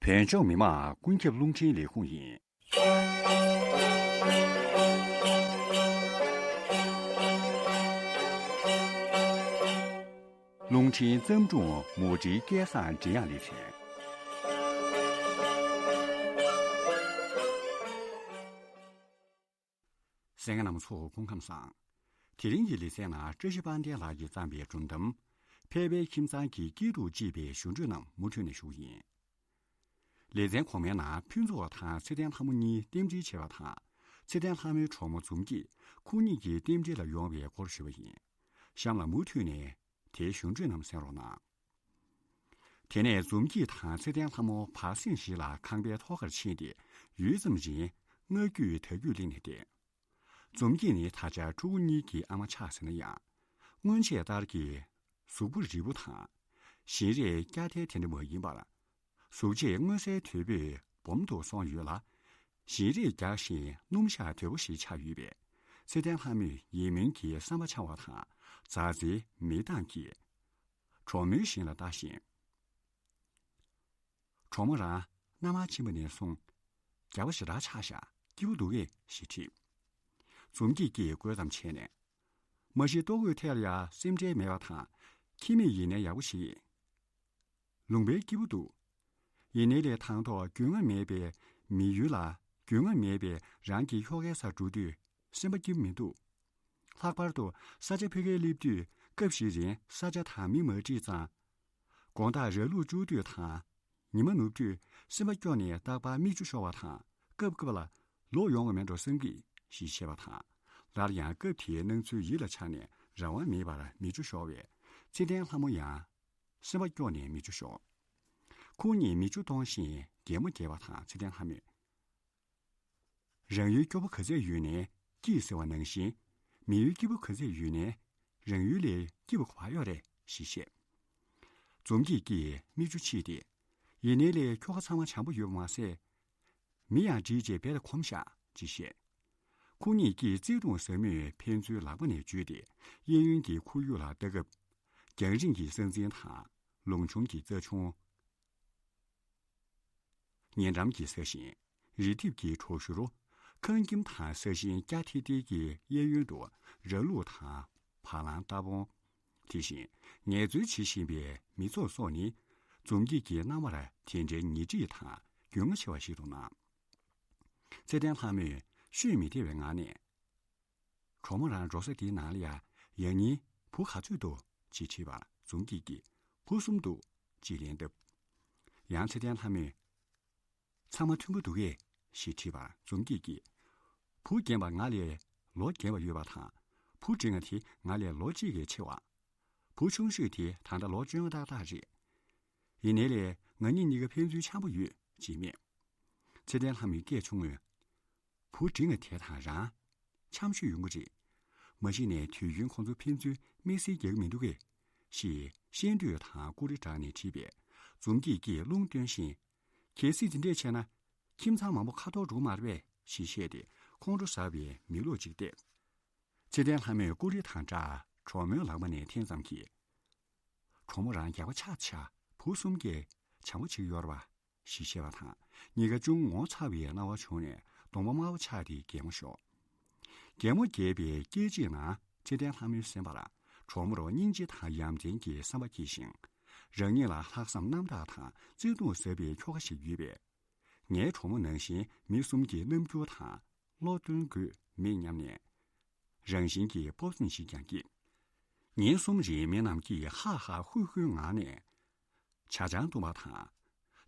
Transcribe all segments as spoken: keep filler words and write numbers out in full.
བདེ་མཆོག་མི་དམངས་ཀུན་ཁྱབ་རླུང་འཕྲིན་ལས་ཁུངས་ཡིན། རླུང་འཕྲིན་བརྩམས་སྒྲུང་མུ་འབྲེལ་སྐལ་བཟང་འབྲི་དབྱངས་ལེ་ཚན། གསན་མཁན་རྣམ་པ་ཚོ་སྐུ་ཁམས་བཟང་། དེ་རིང་གི་ལེ་ཚན་ནང་བཀྲ་ཤིས་དཔལ་ལྡན་ལགས་ཀྱིས་བརྩམས་པའི་སྒྲུང་གཏམ། ཕལ་པའི་ཁྱིམ་ཚང་གི་སྐྱིད་སྡུག་ཅེས་པའི་ཞུ་འཕྲོས་རྣམས་མུ་མཐུད་ནས་ཞུ་གི་ཡིན། ལེ་ཚན་གོང་མའི་ནང་ཕུན་ཚོགས་དང་ཚེ་བརྟན་ལྷ་མོ་གཉིས་རྟེན་འབྲེལ་བྱས་པ་དང་། ཚེ་བརྟན་ལྷ་མོའི་གྲོགས་མོ་འཛོམས་སྐྱིད་ཁོང་གཉིས་ཀྱི་རྟེན་འབྲེལ་ལ་ཡོང་བའི་སྐོར་ཞུས་པ་ཡིན། གཤམ་ལ་མུ་མཐུད་ནས་དེའི་ཞུ་འཕྲོས་རྣམས་གསན་རོགས་གནང་། དེ་ནས་འཛོམས་སྐྱིད་དང་ཚེ་བརྟན་ལྷ་མོ་བར་གསེང་ཞིག་ལ་ཁང་པའི་ཐོག་ཁར་ཕྱིན་ཏེ། ཡུད་ཙམ་རིང་ང་རྒྱུད་ད་རྒྱུད་གླེང་ནས་བསྡད། འཛོམས་སྐྱིད་ནི་ད་ཆ་ཕྲུ་གུ་གཉིས་ཀྱི་ཨ་མ་ཆགས་ཟིན་ན་ཡང་། སྔོན་ཆད་ལྟར་གྱི་གཟུགས་པོ་རིལ་པོ་དང་། བཞིན་རས་སྐྱ་ཐལ་དེ་འདྲ་མ་ཡིན་པར། གཟུགས་བྱད་མངོན་གསལ་དོད་པོས་སྦོམ་དུ་སོང་ཡོད་ལ། བཞིན་རས་རྒྱགས་ཤིང་སྣུམ་ཞག་དོད་པོ་ཞིག་ཆགས་ཡོད་པས། ཚེ་བརྟན་ལྷ་མོས་ཡིད་སྨོན་གྱི་བསམ་པ་འཆང་བ་དང་མཛའ་བརྩེའི་མིག་མདངས་ཀྱིས་གྲོགས་མོའི་བཞིན་ལ་ལྟ་ཞིང་། གྲོགས་མོ་རང་མནའ་མར་ཕྱིན་པ་ནས་བཟུང་། རྒྱགས་པ་ཞེ་དྲག་ཆགས་ཤག་སྐྱིད་པོ་འདུག་གས་ཞེས་དྲིས། འཛོམས་སྐྱིད་ཀྱིས་བསྐོལ་ཙམ་བྱས་ནས། མ་གཞི་ལྟོ་གོས་ཐད་ལ་ཡང་སེམས་ཁྲལ་མེད་པ་དང་། ཁྱིམ་མི་ཡིན་ནའི་ཡག་པོ་ཞིག་ལུང་པའི་སྐྱིད་པོ་འདུག་ཡིན་ནའི་ལས་དང་ཐོག་རྒྱུས་མངའ་མེད་པའི་མི་ཡུལ་ལ། རྒྱུས་མངའ་མེད་པའི་རང་གི་ཁྱོ་གའི་སར་འགྲོ་དུས་སེམས་པ་སྐྱིད་པོ་མི་འདུག་ལྷག་པར་དུ་ས་ཆ་ཕ་གིར་སླེབས་དུས་སྐབས་ཤིག་རིང་ས་ཆ་དང་མི་མ་འགྲིག་ཙང་། དགོང་དག་ར་ལུག་བཅུག་དུས་དང་། ཉི་མ་ནུབ་དུས་སེམས་པ་སྐྱོ་ནས་རྟག་པར་མིག་ཆུ་ཤོར་བ་དང་། སྐབས་སྐབས་ལ་ལོག་ཡོང་བ་མེད་འགྲོ་བསམ་གི་ཞེས་བཤད་པ་དང་། སླར་ཡང་སྐབས་དེའི་སྣང་ཚུལ་ཡིད་ལ་འཆར་ནས་རང་དབང་མེད་པར་མིག་ཆུ་ཤོར་བས། ཚེ་བརྟན་ལྷ་མོ་ཡང་སེམས་པ་སྐྱོ་ནས་མིག་ཆུ་ཤོར། ཁོང་གཉིས་མིག་ཆུ་གཏོང་བཞིན་གད་མོ་བགད་པ་དང་། ཚེ་བརྟན་ལྷ་མོས། རང་ཡུལ་སྐྱོ་པོ་ག་ཚད་ཡོད་ནའི་སྐྱིད་ཟེར་བ་ནང་བཞིན། མི་ཡུལ་སྐྱིད་པོ་ག་ཚད་ཡོད་ནའི་རང་ཡུལ་ལས་སྐྱིད་པོ་ག་པར་ཡོད་རེད་ཞེས་བཤད། འཛོམས་སྐྱིད་ཀྱིས་མིག་ཆུ་ཕྱིས་ཏེ། ཡིན་ནའི་ལས་ཁྱོ་ག་ཚང་མ་བྱམས་པོ་ཡོད་པ་མ་ཟད། མི་ཡང་འགྲིག་ཅེས་རྦད་དེ་གོམས་བཞག་ཅེས་བཤད། ཁོང་གཉིས་ཀྱིས་བརྩེ་དུང་ཟབ་མོས་ཕན་ཚུན་ལག་པ་ནས་འཇུས་ཏེ། གཡས་གཡོན་གྱི་ཁོར་ཡུག་ལ་ལྟ་སྐབས། རྒྱང་རིང་གི་ས་འཛིན་དང་། ལུང་ཆུང་གི་རྩྭ་ཆུང་། ཉེ་འགྲམ་གྱི་ས་ཞིང་། རི་ལྡེབས་ཀྱི་གྲོག་ཤུར། ཁང་ཁྱིམ་དང་ས་ཞིང་སྐྱ་ཐིག་ཐིག་གི་གཡས་གཡོན་དུ་ར་ལུག་དང་བ་ལང་རྟ་བོང་། དེ་བཞིན་ངལ་རྩོལ་བྱེད་བཞིན་པའི་མི་ཚོགས་སོགས་ནི། འཛོམས་སྐྱིད་ཀྱི་རྣ་བར་དེ་འདྲའི་ཉེ་འཁྲིས་དང་རྒྱུས་མངའ་ཆེ་བ་ཞིག་ཏུ་སྣང་། ཚེ་བརྟན་ལྷ་མོས་ཤོད་མི་བདེ་བའི་ངང་ནས། གྲོགས་མོ་རང་འགྲོ་ས་དེའི་ནང་ལ་ཡ། ཡང་སྙིང་བུ་ག་ཚོད་འདུག་ཅེས་དྲིས་པར། འཛོམས་སྐྱིད་ཀྱིས་བུ་གསུམ་འདུག་ཅེས་ལན་བཏབ། ཡང་ཚེ་བརྟན་ལྷ་མོས། ཚང་མ་མཐུན་པོ་འདུག་གས་ཞེས་དྲིས་པར། འཛོམས་སྐྱིད་ཀྱིས། བུ་རྒན་པ་ང་ལས་ལོ་རྒན་པ་ཡོད་པ་དང་། བུ་འབྲིང་བ་དེ་ང་ལས་ལོ་གཅིག་གིས་ཆེ་བ། བུ་ཆུང་ཤོས་དེ་ད་ལྟ་ལོ་བཅོ་ལྔ་ཏག་ཏག་རེད། ཡིན་ནའི་ལས་ང་གཉིས་གཉིས་ཀ་ཕན་ཚུན་འཆམ་པོ་ཡོད་ཅེས་སྨྲས། ཚེ་བརྟན་ལྷ་མོས་སྐད་ཆུང་ངུས། བུ་འབྲིང་བ་དེ་དང་རང་། འཆམ་ཤོས་ཡོང་གི་རེད། མ་གཞི་ནས་དུས་རྒྱུན་ཁོང་ཚོ་ཕན་ཚུན་དམིགས་བསལ་རྒྱག་གི་མི་འདུག་གས། ཞེས་ཤེས་འདོད་དང་ཀུ་རེ་བསྒྲགས་ནས་དྲིས་པས། འཛོམས་སྐྱིད་ཀྱིས་རླུང་བཏོན་བཞིན། གལ་སྲིད་དེ་འདྲས་བྱས་ན། ཁྱིམ་ཚང་མང་པོ་ཁ་འཐོར་འགྲོ་གི་མ་རེད་པས་ཞེས་བཤད་དེ། ཁོང་ཁྲོ་ཟ་བའི་མིག་ལོག་ཅིག་བལྟས། ཚེ་བརྟན་ལྷ་མོས་ཀུ་རེ་དང་སྦྲགས་གྲོགས་མོའི་ལག་པ་ནས་འཐེན་ཙམ་གྱིས། གྲོགས་མོ་རང་རྒྱགས་པ་ཆགས་ཆགས་བུ་གསུམ་གས་བྱམས་པོ་བྱེད་ཀྱི་ཡོད་རེད་པ། ཞེས་བཤད་པ་དང་། གཉིས་ཀ་ཅུང་ངོ་ཚ་བའི་སྣང་བ་བྱུང་ནས་གདོང་པ་དམར་པོ་ཆགས་ཏེ་གད་མོ་ཤོར། གད་མོ་བགད་པའི་སྐད་ཅིག་ནང་ཚེ་བརྟན་ལྷ་མོའི་སེམས་པར་གྲོགས་མོར་སྙིང་རྗེ་དང་ཡ་མཚན་གྱི་བསམ་པ་སྐྱེས་ཤིང་། རང་ཉིད་ལ་ལྷག་བསམ་རྣམ་དག་དང་བརྩེ་གདུང་ཟབ་པའི་ཁྱོ་ག་ཞིག་ཡོད་པས། ངའི་གྲོགས་མོ་ནང་བཞིན་མི་གསུམ་གྱི་རྣམ་འགྱུར་དང་བློ་སྟོན་དགོས་མེད་སྙམ་ནས། རང་བཞིན་གྱིས་སྤོབས་སེམས་ཤིག་ཀྱང་སྐྱེས། ཉིན་གསུམ་རིང་མི་རྣམས་ཀྱིས་ཧ་ཧ་ཧུ་ཧུའི་ངང་ནས་ཇ་ཆང་བཏུང་བ་དང་།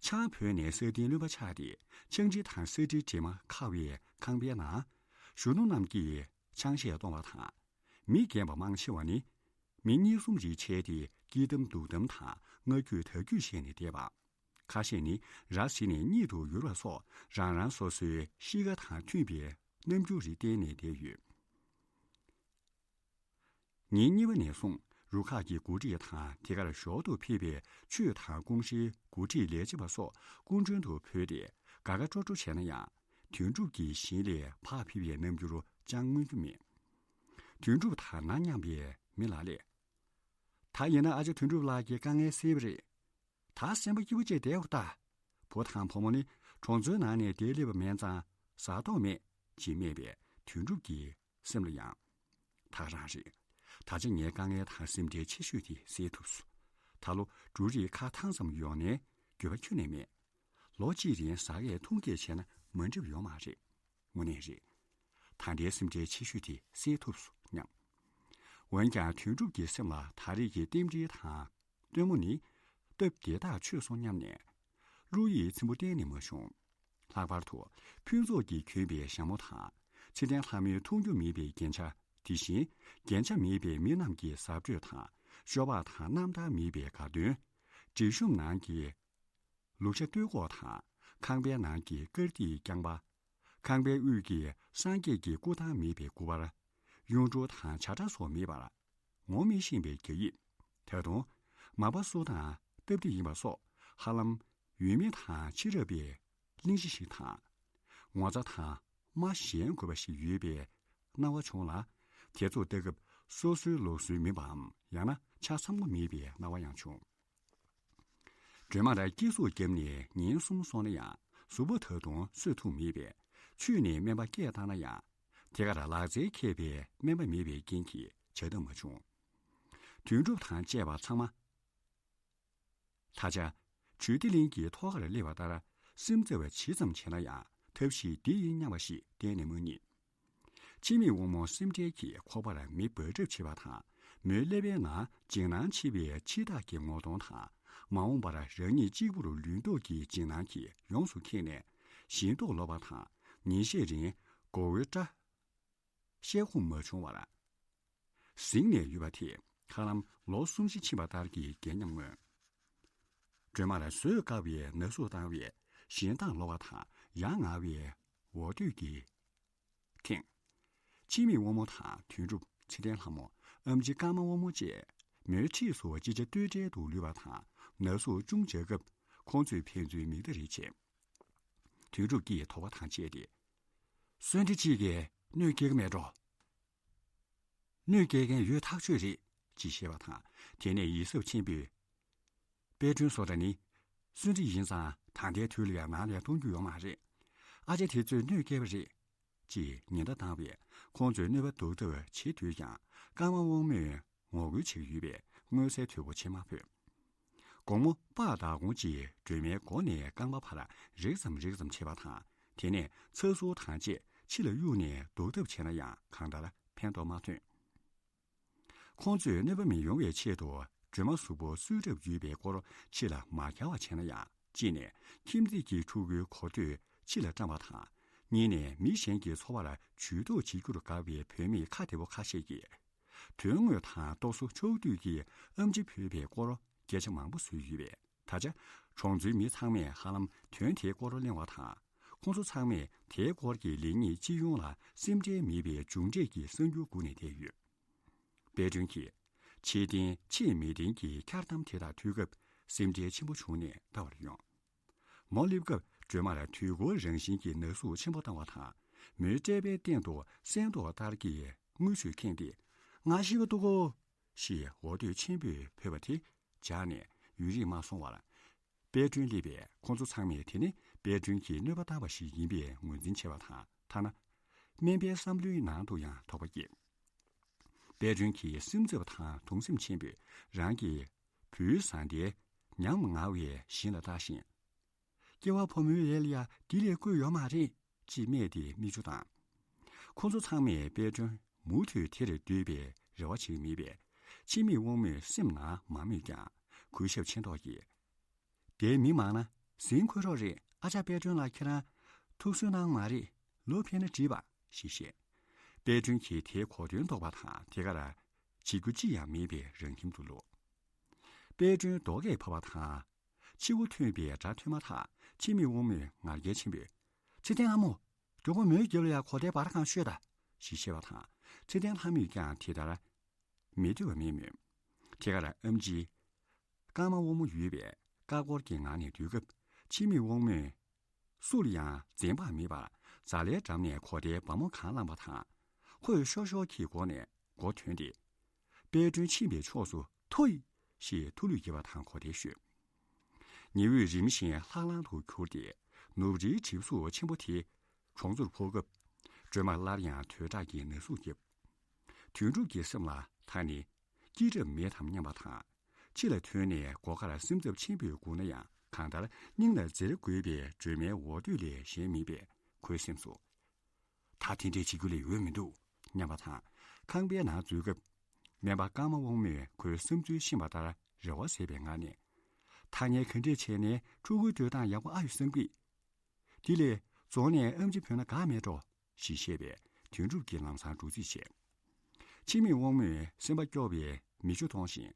ཆང་ཕོར་ནས་ས་ཏིང་རློན་པ་ཆགས་ཏེ་ཆང་དྲི་དང་ས་དྲིའི་དྲི་མ་ཁ་བའི་ཁང་པའི་ནང་། གཞོན་ནུ་རྣམས་ཀྱིས་ཆང་གཞས་གཏོང་བ་དང་། མི་རྒན་པ་མང་ཆེ་བ་ནི་མི་གཉིས་གསུམ་རེ་བྱས་ཏེ་སྐྱིད་གཏམ་སྡུག་གཏམ་དང་ང་རྒྱུད་ད་རྒྱུད་བཤད་ནས་བསྡད་པ། ཁ་ཤས་ནི་ར་བཟི་ནས་གཉིད་དུ་ཡུར་བ་སོགས་རང་རང་སོ་སོའི་གཤིས་ཀ་དང་མཐུན་པའི་རྣམ་འགྱུར་རེ་བསྟན་ནས་བསྡད་ཡོད། ཉིན་གཉིས་པ་ནས་བཟུང་རུ་ཁག་གི་འགོ་ཁྲིད་དང་དེ་གར་ཞོར་དུ་ཕེབས་པའི་ཆོས་དང་ཀུང་ཧྲེའི་འགོ་ཁྲིད་ལས་བྱེད་པ་སོགས་སྐུ་མགྲོན་དུ་ཕེབས་ཏེ་དགའ་དགའ་སྤྲོ་སྤྲོ་བྱས་ན་ཡང་། དོན་གྲུབ་ཀྱིས་ཞིང་ལས་ཕར་ཕེབས་པའི་རྣམ་འགྱུར་ཅང་མངོན་རྒྱུ་མེད། དོན་གྲུབ་དང་ན་མཉམ་པའི་མི་ལ་ལས། ད་ཡིན་ན་ཨ་ཅག་དོན་གྲུབ་ལགས་ཀྱི་དཀའ་ངལ་སེལ་བ་རེད། ད་སེམས་པ་སྐྱིད་པོ་བྱས་བསྡད་འོ་ད། བུ་དང་བུ་མོ་ནི་གྲོང་ཚོའི་ནང་ནས་བསྡད་སླེབས་པ་མིན་ཙང་ཟ་མདོག་མེད་ཅེས་སྨྲས་པས། དོན་གྲུབ་ཀྱི་སེམས་ལ་ཡང་། ད་ག་རང་རེད། ད་ཆ་ངའི་དཀའ་ངལ་དང་སེམས་ཁྲལ་ཆེ་ཤོས་དེ་སེལ་ཐུབ་སོང་། ད་ལོ་འབྲུ་རིགས་ཁ་ཐང་ཙམ་ཡོང་ནའི་འགྱོད་པ་ཁྱོན་ནས་མེད། ལོ་གཅིག་རིང་ཟ་ཡས་འཐུང་རྒྱས་བྱས་ན་མ་འགྲིག་པ་ཡོད་མ་རེད། དངོས་གནས་རེད། ད་ལྟའི་སེམས་ཁྲལ་ཆེ་ཤོས་དེ་སེལ་ཐུབ་སོང་སྙམ། འོན་ཀྱང་དོན་གྲུབ་ཀྱི་སེམས་ལ་ད་རེས་ཀྱི་རྟེན་འབྲེལ་དང་སྟོན་མོ་ནི་སྟབས་བདེ་ཐག་ཆོད་སོང་སྙམ་ནས། བློ་ཡིད་ཚིམ་པོ་གཏན་ནས་མ་བྱུང་། ལྷག་པར་དུ་ཕུན་ཚོགས་ཀྱིས་གྱོན་པའི་ཞྭ་མོ་དང་། ཚེ་བརྟན་ལྷ་མོའི་མཐོང་རྒྱུ་མེད་པའི་རྒྱན་ཆ། དེ་བཞིན་རྒྱན་ཆ་མེད་པའི་མི་རྣམས་ཀྱི་གཟབ་སྤྲོས་དང་། ཤོ་སྦག་དང་རྣམ་ཐར་མེད་པའི་དགའ་སྟོན། འབྲི་ཤོམ་ནང་གི་ལུག་ཤ་སྟོད་ཁོག་དང་། ཁང་པའི་ནང་གི་དཀར་ཐིག་རྐྱང་པ། ཁང་པའི་དབུས་ཀྱི་སངས་རྒྱས་ཀྱི་སྐུ་ཐང་མེད་པའི་སྐུ་པར། གཡུང་དྲུང་དང་བྱ་ཁྲ་སོགས་མེད་པར། ངོ་མི་ཤེས་པའི་རྒྱ་ཡིབ། ད་དུང་མ་པ་སུ་དང་སྟབས་བདེ་ཡིན་པ་སོགས་ཧ་ལམ་ཡུལ་མི་དང་ཕྱི་རབས་པའི་གླེང་གཞི་ཞིག་དང་། ངོ་ཚ་དང་རྨ་ཞན་དགོས་པ་ཞིག་ཡོད་པའི་སྣང་བ་བྱུང་ལ། དེ་ཚོ་ལྟ་སྐབས་སོ་སོའི་ལུགས་སྲོལ་མིན་པའམ་ཡང་ན་ཆ་ཚང་པོ་མེད་པའི་སྣང་བ་ཡང་བྱུང་། སྒྲོལ་མ་ར་སྐྱེ་གཟུགས་བརྒྱབ་ནས་ཉིན་གསུམ་སོང་ན་ཡང་གཟུགས་པོ་ད་དུང་གསོས་ཐུབ་མེད་པས། ཆུས་ནས་སྨན་པ་སྐད་བཏང་ན་ཡང་། དེ་གར་ལག་རྩལ་མཁས་པའི་སྨན་པ་མེད་པའི་རྐྱེན་གྱིས་བྱ་ཐབས་མ་བྱུང་། དོན་གྲུབ་དང་བཅས་པ་ཚང་མ། ད་ཆ་ཇུས་ཏི་གླིང་གི་ཐོག་ཁར་སླེབས་པ་ལྟར་སེམས་འཚབ་པ་ཇི་ཙམ་བྱས་ན་ཡང་ཐབས་ཤེས་འདི་ཡིན་སྙམ་པ་ཞིག་གཏན་ནས་མ་རྙེད། འཆི་མེད་དབང་མོ་སེམས་ཁྲལ་གྱིས་ཁོག་པར་མེ་འབར་གྲབས་བྱེད་པ་དང་། མོའི་ཀླད་པའི་ནང་འཇིགས་སྣང་ཆེ་བའི་འཆི་བདག་གི་ངོ་གདོང་དང་། མ་འོངས་པར་རང་ཉིད་གཅིག་པུར་ལུས་མདོག་གི་འཇིགས་སྣང་གིས་ཡོངས་སུ་ཁེངས་ནས། ཞེན་ཏོག་ལོག་པ་དང་། ཉིན་ཤས་རིང་མགོ་བོའི་སྐྲ། བཤད་ཁུངས་མ་བྱུང་བར་ཟིང་ནས་ཡོད་པ་དེས་ཧ་ལམ་ལོ་གསུམ་བཞི་ཕྱིན་པ་ལྟར་གྱི་རྒྱས་ཉམས་མངོན། སྒྲོལ་མར་བཟོད་དཀའ་བའི་ན་ཟུག་བཏང་བས་ཞེ་སྡང་ལོག་པ་དང་ཡ་ང་བའི་འོ་དོད་ཀྱིས་ཁེངས། འཆི་མེད་དབང་མོ་དང་དོན་གྲུབ། ཚེ་བརྟན་ལྷ་མོ། ཨེམ་ཆི་ཀརྨ་དབང་མོ་བཅས་མོའི་འཁྲིས་སུ་ཅི་བྱ་གཏོལ་བྲལ་དུ་ལུས་པ་དང་ན་ཟུག་ཅུང་འཇགས་སྐབས་ཁོང་ཚོས་ཕན་ཚུན་མིག་ལྟ་རེ་བྱས། དོན་གྲུབ་ཀྱིས་དོགས་པ་དང་བཅས་ཏེ། གསོན་ཁྲི་གཅིག་གིས་གནོད་སྐྱེལ་གྱི་མེད་འགྲོ། གནོད་སྐྱེལ་མཁན་ཡོད་ཐག་ཆོད་རེད་ཅེས་བཤད་པ་དང་དེ་ནས་ཡིད་གཟབ་ཆེན་པོས། དཔལ་སྒྲོན་བཟོ་འདྲ་ནི། གསོན་ཁྲི་ཡིན་ཙང་ད་ལྟའི་དུས་ལ་ཡང་ནང་ལ་གཏོང་རྒྱུ་ཡོད་མ་རེད། ཨ་ཅེ་དེ་ཚོས་གནོད་སྐྱེལ་བ་རེད། ཅེས་ཉེན་བརྡ་བཏང་བས་ཁོང་ཚོས་གནོད་པ་ཟློག་ཐབས་བྱེད་དུས་ཀྱང་ཀརྨ་དབང་མོས་ངོ་རྒོལ་བྱེད་ཀྱི་ཡོད་པས་མངོན་གསལ་དོད་པོ་བྱེད་མ་ཕོད། དགོང་མོ་སྤགས་བདག་གོང་ཅིག་སྒྲོལ་མའི་མགོ་ནས་རྐང་པ་བར་རེག་ཙམ་རེག་ཙམ་བྱེད་པ་དང་དེ་ནས་ཚ་ཟུར་དང་བཅས་ཕྱི་ལ་གཡུགས་ནས་ཟློག་ཐབས་བྱས་ན་ཡང་གང་ལྟར་ཕན་ཐོགས་མ་ཐོན། ཁོང་ཚོས་གནོད་པ་མི་ཡོང་བའི་ཆེད་དུ་སྒྲོལ་མ་གཟུགས་པོ་གསོས་གྲབས་ཡོད་པའི་སྐོར་ཕྱི་ལ་མ་གྱར་བ་བྱས་ན་ཡང་གཅིག་ནས་ཁྱིམ་མཚེས་ཀྱི་ཕྲུ་གུའི་གོ་ཐོས་ཕྱི་ལ་བཀྲམ་པ་དང་། གཉིས་ནས་མི་གཞན་གྱི་འཚོ་བར་ཇུས་གཏོགས་བྱེད་རྒྱུར་དགའ་བའི་བུད་མེད་ཁ་བདེ་པོ་ཁ་ཤས་ཀྱིས། དོན་དངོས་དང་རྟོག་བཟོ་ཕྱོགས་བསྡུས་ཀྱིས་ཨེམ་ཆི་ཕུལ་བའི་སྐོར་སྐད་ཆ་མང་པོ་བཟོས་ཡོད་པས། ད་ཆ་གྲོང་ཚོའི་མི་ཚང་མས་ཧ་ལམ་དོན་དེའི་སྐོར་གླེང་བ་དང་། ཁོང་ཚོ་ཚང་མས་དེའི་སྐོར་གྱི་ལེགས་ཉེས་སྤྱི་ཡོངས་ལ་སེམས་ཁྲལ་མེད་པའི་མཇུག་འབྲས་ཀྱི་གསར་འགྱུར་སྒུག་ནས་བསྡད་ཡོད། དཔལ་སྒྲོན་གྱིས་ཆེས་བརྟན་ཆེས་མི་བརྟན་གྱི་འཁྱར་གཏམ་དེ་དག་ཐོས་སྐབས་སེམས་ཁྲལ་ཆེན་པོ་བྱུང་ནས་ལྟ་བར་ཡོང་། མོ་སླེབས་སྐབས་སྒྲོལ་མར་དུས་འཁོར་རང་བཞིན་གྱི་ན་ཟུག་ཆེན་པོ་བཏང་བ་དང་། མོའི་ཀྲད་པའི་སྟེང་དུ་སེང་ཏོག་ལྟར་གྱི་དངུལ་ཆུས་ཁེངས་ཏེ། ང་ཤི་བ་འདུག་གོ། ཞེས་འོ་དོད་ཆེན་པོས་ཕོད་པ་དེ་འཇགས་ནས་ཡུན་རིང་མ་སོང་བར། དཔལ་སྒྲོན་སླེབས་པས་ཁོང་ཚོ་ཚང་མས་དེ་ནི་དཔལ་སྒྲོན་གྱིས་གནོད་པ་བཏང་བ་ཞིག་ཡིན་པའི་ངོས་འཛིན་བྱས་པ་དང་ཐ་ན། སྨན་པའི་བསམ་བློའི་ནང་དུ་ཡང་དོགས་པ་སྐྱེས། དཔལ་སྒྲོན་གྱིས་སེམས་འཚབ་དང་དུང་སེམས་ཆེན་པོས་རང་གི་བུའི་བཟའ་ཟླའི་ཉམ་ང་བའི་བཞིན་ལ་བལྟ་བཞིན། སྐྱེ་བ་ཕོ་མོའི་ལས་ལ་ཡ་འདི་ལས་བསྐོས་ཡོད་མ་རེད་ཅེས་སྨྲས་ཏེ་མིག་ཆུ་བཏང་། ཁོ་ཚོ་ཚང་མས་དཔལ་སྒྲོན་མུ་མཐུད་དེར་སྡོད་པའི་རེ་བ་བྱེད་མེད་པས། འཆི་མེད་དབང་མོས་སེམས་ནང་མ་མོས་ཀྱང་གུས་ཞབས་ཆེ་མདོག་གིས། དེའི་མི་མང་ན་ཟིན་འཁོད་རོགས་རེད། ཨ་ཅག་དཔལ་སྒྲོན་ལགས་ཁྱེད་རང་ཐུགས་སུན་སྣང་མ་རེད། ལོ་ཕེབས་ན་འགྲིག་པ་ཞེས་བཤད། དཔལ་སྒྲོན་གྱིས་དེའི་གོ་དོན་རྟོགས་པ་དང་དེ་གར་བྱེད་རྒྱུ་ཅི་ཡང་མེད་པའི་རང་ཁྱིམ་དུ་ལོག་དཔལ་སྒྲོན་རྡོ་སྐས་བབས་པ་དང་། ཕྱི་སྒོ་ཐོན་པའི་སྒྲ་ཐོས་མ་ཐག་འཆི་མེད་དབང་མོས་ངར་སྐད་ཆེན་པོས། ཚེ་བརྟན་ལྷ་མོ། མགྱོགས་པོ་མོའི་རྒྱབ་ལ་ཡར་གོ་དེ་བར་གང་ཤོད་ད། ཞེས་བཤད་པ་དང་ཚེ་བརྟན་ལྷ་མོས་ཀྱང་དེ་ལྟར་མི་སྡོད་པ་མེད་མོད། དེ་གར་ཨེམ་ཆི་ཀརྨ་དབང་མོ་ཡོད་པས་ཀ་ཀོར་གྱི་ངང་ནས་སྡོད་སྐབས་འཆི་མེད་དབང་མོས་སུ་ལ་ཡང་འཛེམ་བག་མེད་པར་ཛ་ལའི་འགྲམ་ནས་གོ་དེའི་སྦར་མོ་གང་བླངས་པ་དང་། ཁོས་ཤོར་ཤོར་གྱི་སྒོ་ནས་སྒོ་ཐོན་ཏེ། དཔལ་སྒྲོན་ཕྱིན་པའི་ཕྱོགས་སུ་ཐོ་ཡི་ཞེས་ཐུགས་ལུས་བསྐྱེད་པ་དང་གོ་དེ་བཤོས། ཉི་འོད་རིམ་བཞིན་ལྷང་ལྷང་དུ་གྱུར་ཏེ། ནུབ་རིའི་གྲིབ་གཟུགས་ཆེན་པོ་དེ་གྲོང་ཚོར་ཕོག་སྐབས། སྒྲོལ་མར་སླར་ཡང་དོས་དྲག་གི་ན་ཟུག་བརྒྱབ། དོན་གྲུབ་ཀྱི་སེམས་ལ་ད་ནི་སྐྱིད་རབས་མེད་དམ་སྙམ་པ་དང་། ཕྱི་ལ་ཐོན་ནས་སྒོ་ཁར་སེམས་འཚབ་ཆེན་པོས་སྒུག་ན་ཡང་། གང་ལྟར་སྙིང་ལ་འཛེར་དགོས་པའི་སྒྲོལ་མའི་འོ་དོད་ལས་གཞན་མིན་པས། ཁོའི་སེམས་སུ། ད་དེ་འདྲས་བྱེད་རྒྱུ་ལས་འོས་མི་འདུག་སྙམ་པ་དང་། ཁང་པའི་ནང་འཛུལ་སྐབས། སྨན་པ་ཀརྨ་དབང་མོས་ཁོའི་བསམ་ཚུལ་ཤེས་པ་ལྟར་རེ་བ་ཟད་པའི་ངང་ནས། ཐ་སྙད་ག་འདྲས་བྱས་ནས་ཕྲུ་གུའི་སྡོད་སྟངས་ཡག་པོ་ཨ་ཡོད་བསམ་གི། དེ་ལས་རྫོང་ནས་ཨེམ་ཆི་བུད་ན་དགའ་མེད་འགྲོ། ཞེས་བཤད་པས་དོན་གྲུབ་ཀྱིས་ལམ་སང་འགྲོ་རྩིས་བྱས། འཆི་མེད་དབང་མོས་སེམས་པ་སྐྱོ་བའི་མིག་ཆུ་གཏོང་བཞིན།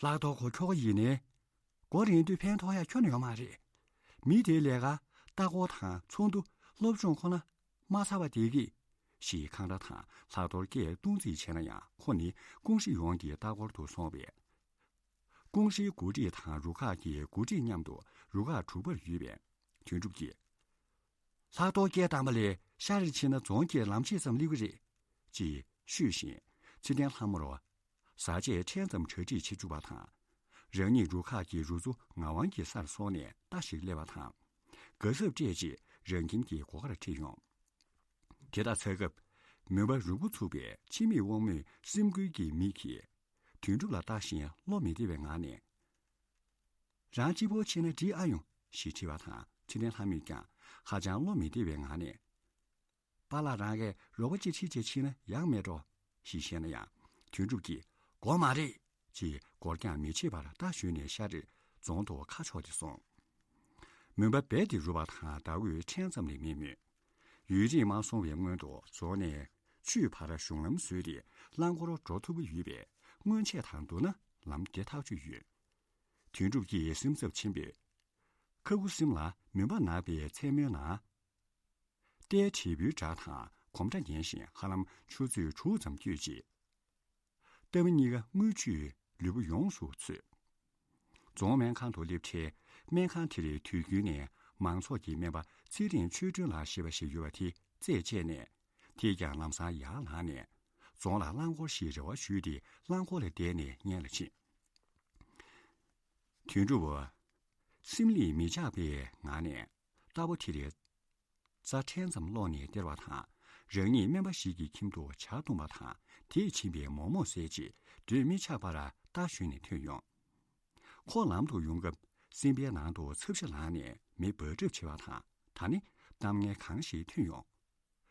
ལྷག་ཐོག་ཁོ་ཁྱོ་ག་ཡིན་ནའི། སྒོ་རན་དུས་ཕན་ཐོགས་ཡ་ཁྱོན་ནས་ཡོད་མ་རེད། མི་དེའི་ལས་ཀ་ལྟ་སྐོར་དང་ཚོགས་འདུ་སློབ་སྦྱོང་ཁོ་ན་མ་ཚར་བ་བསྡད་ཀི། ཞེས་ཁང་གྲྭ་དང་ལྷག་རྡོར་སྐད་བཏང་རྩིས་བྱས་ན་ཡང་། ཁོ་ནི་ཀུང་ཧྲི་ཡོངས་ཀྱི་ལྟ་སྐོར་དུ་སོང་བས། ཀུང་ཧྲིའི་འགོ་ཁྲིད་དང་རུ་ཁག་གི་འགོ་ཁྲིད་མཉམ་དུ་རུ་ཁག་དྲུག་པར་ཡོད་པས། དོན་གྲུབ་ཀྱིས། ལྷག་རྡོར་སྐད་བཏང་བ་ལས་ཤར་རེ་ཕྱིན་ན་རྫོང་གི་ལམ་ཕྱེད་ཙམ་སླེབས་ཀྱི་རེད། ཅེས་ཤོད་བཞིན་ཚེ་བརྟན་ལྷ་མོར་ཟ་ཆས་ཕྲན་ཙམ་གྲ་སྒྲིག་བྱེད་བཅུག་པ་དང་། རང་ཉིད་རུ་ཁག་གི་རུ་གཙོ་ངག་དབང་གི་སར་སོང་ནས་རྟ་ཞིག་སླེབས་པ་དང་། དགའ་སེམས་སྤྲད་རྗེས་རང་ཁྱིམ་གྱི་སྒོ་ཁར་ཁྲིད་ཡོང་། དེ་དག་ཚར་སྐབས། མུན་པ་རིང་པོ་ཚུགས་པའི་འཆི་མེད་དབང་མོས་སེམས་འགུལ་གྱི་མིག་གིས་དོན་གྲུབ་ལ་ལྟ་བཞིན་བློ་མི་བདེ་བའི་ངང་ནས། རང་གཅིག་པོ་ཕྱིན་ན་འགྲིག་ཨ་ཡོང་ཞེས་དྲིས་པ་དང་། ཚེ་བརྟན་ལྷ་མོས་ཀྱང་ཧ་ཅང་བློ་མི་བདེ་བའི་ངང་ནས། པཱ་ལགས་རང་གིས་རོགས་པ་ཅིག་ཁྲིད་བྱས་ཕྱིན་ན་ཡག་མེད་འགྲོ། ཞེས་བཤད་ན་ཡང་། དོན་གྲུབ་ཀྱིས་དགོས་མ་རེད། ཅེས་འགོར་འགྱངས་མི་བྱེད་པར་རྟ་ཞོན་ནས་ཤར་རེར་རྫོང་དུ་ཁ་ཕྱོགས་ཏེ་སོང་། མུན་པ་རྦད་དེ་རུབ་པ་དང་ཟླ་འོད་ཕྲན་ཙམ་ལས་མེད་མོད། ཡུན་རིང་མ་སོང་བའི་སྔོན་དུ་རྫོང་ནས་ཆུའི་བར་གཞུང་ལམ་བཟོས་ཏེ་རླངས་འཁོར་འགྲོ་ཐུབ་ཀྱི་ཡོད་པས། སྔོན་ཆད་དང་བསྡུར་ན་ལམ་བདེ་ཐག་ཆོད་ཡོད། དོན་གྲུབ་ཀྱིས་སེམས་འཚབ་ཆེན་པོས། ཁ་ཁུ་སིམ་ལ་མུན་པ་ནག་པའི་མཚན་མོའི་ནང་། རྟའི་དྲིལ་བུའི་སྒྲ་དང་གོམ་སྒྲ་ཉན་བཞིན་ཧ་ལམ་ཆུ་ཚོད་དྲུག་ཙམ་བསྐྱོད་རྗེས། སྟབས་མ་གཉིས་ཀ་རྔུལ་ཆུས་ལུས་པོ་ཡོངས་སུ་ཚོས། རྫོང་སྨན་ཁང་དུ་སླེབས་འཕྲལ། སྨན་ཁང་དེར་དུས་རྒྱུན་ནས་མང་ཚོགས་ཀྱི་སྨན་པ་ཚེ་རིང་ཆོས་སྒྲོན་ལགས་ཞེས་པ་ཞིག་ཡོད་པ་དེ་རྩད་བཅད་ནས། དེས་ཀྱང་ལམ་སང་ཡར་ལངས་ནས་རྫོང་ལ་རླངས་འཁོར་ཞིག་རེ་བ་ཞུས་ཏེ། རླངས་འཁོར་ལ་བསྡད་ནས་སྔོན་ལ་ཕྱིན། དོན་གྲུབ། སེམས་ལས་མི་འཆགས་པའི་ངང་ནས་རྟ་ཕོ་དེ་རེ་རྩ་ཕྲན་ཙམ་སློག་ནས་སྟེར་བ་དང་། རང་ཉིད་སྨན་པ་ཞིག་གི་ཁྱིམ་དུ་ཇ་བཏུང་བ་དང་། དེས་བྱིན་པའི་མོག་མོག་ཟས་རྗེས། སྡོད་མི་ཆགས་པར་རྟ་ཞོན་ནས་ཐོན་ཡོང་། ཁོ་ལམ་དུ་ཡོང་སྐབས། སེམས་པའི་ནང་དུ་ཚབ་ཞིག་ལངས་ནས་མེ་འབར་གྲབས་བྱེད་པ་དང་། ད་ནི་གཏམ་ངན་གང་ཞིག་ཐོན་ཡོང་།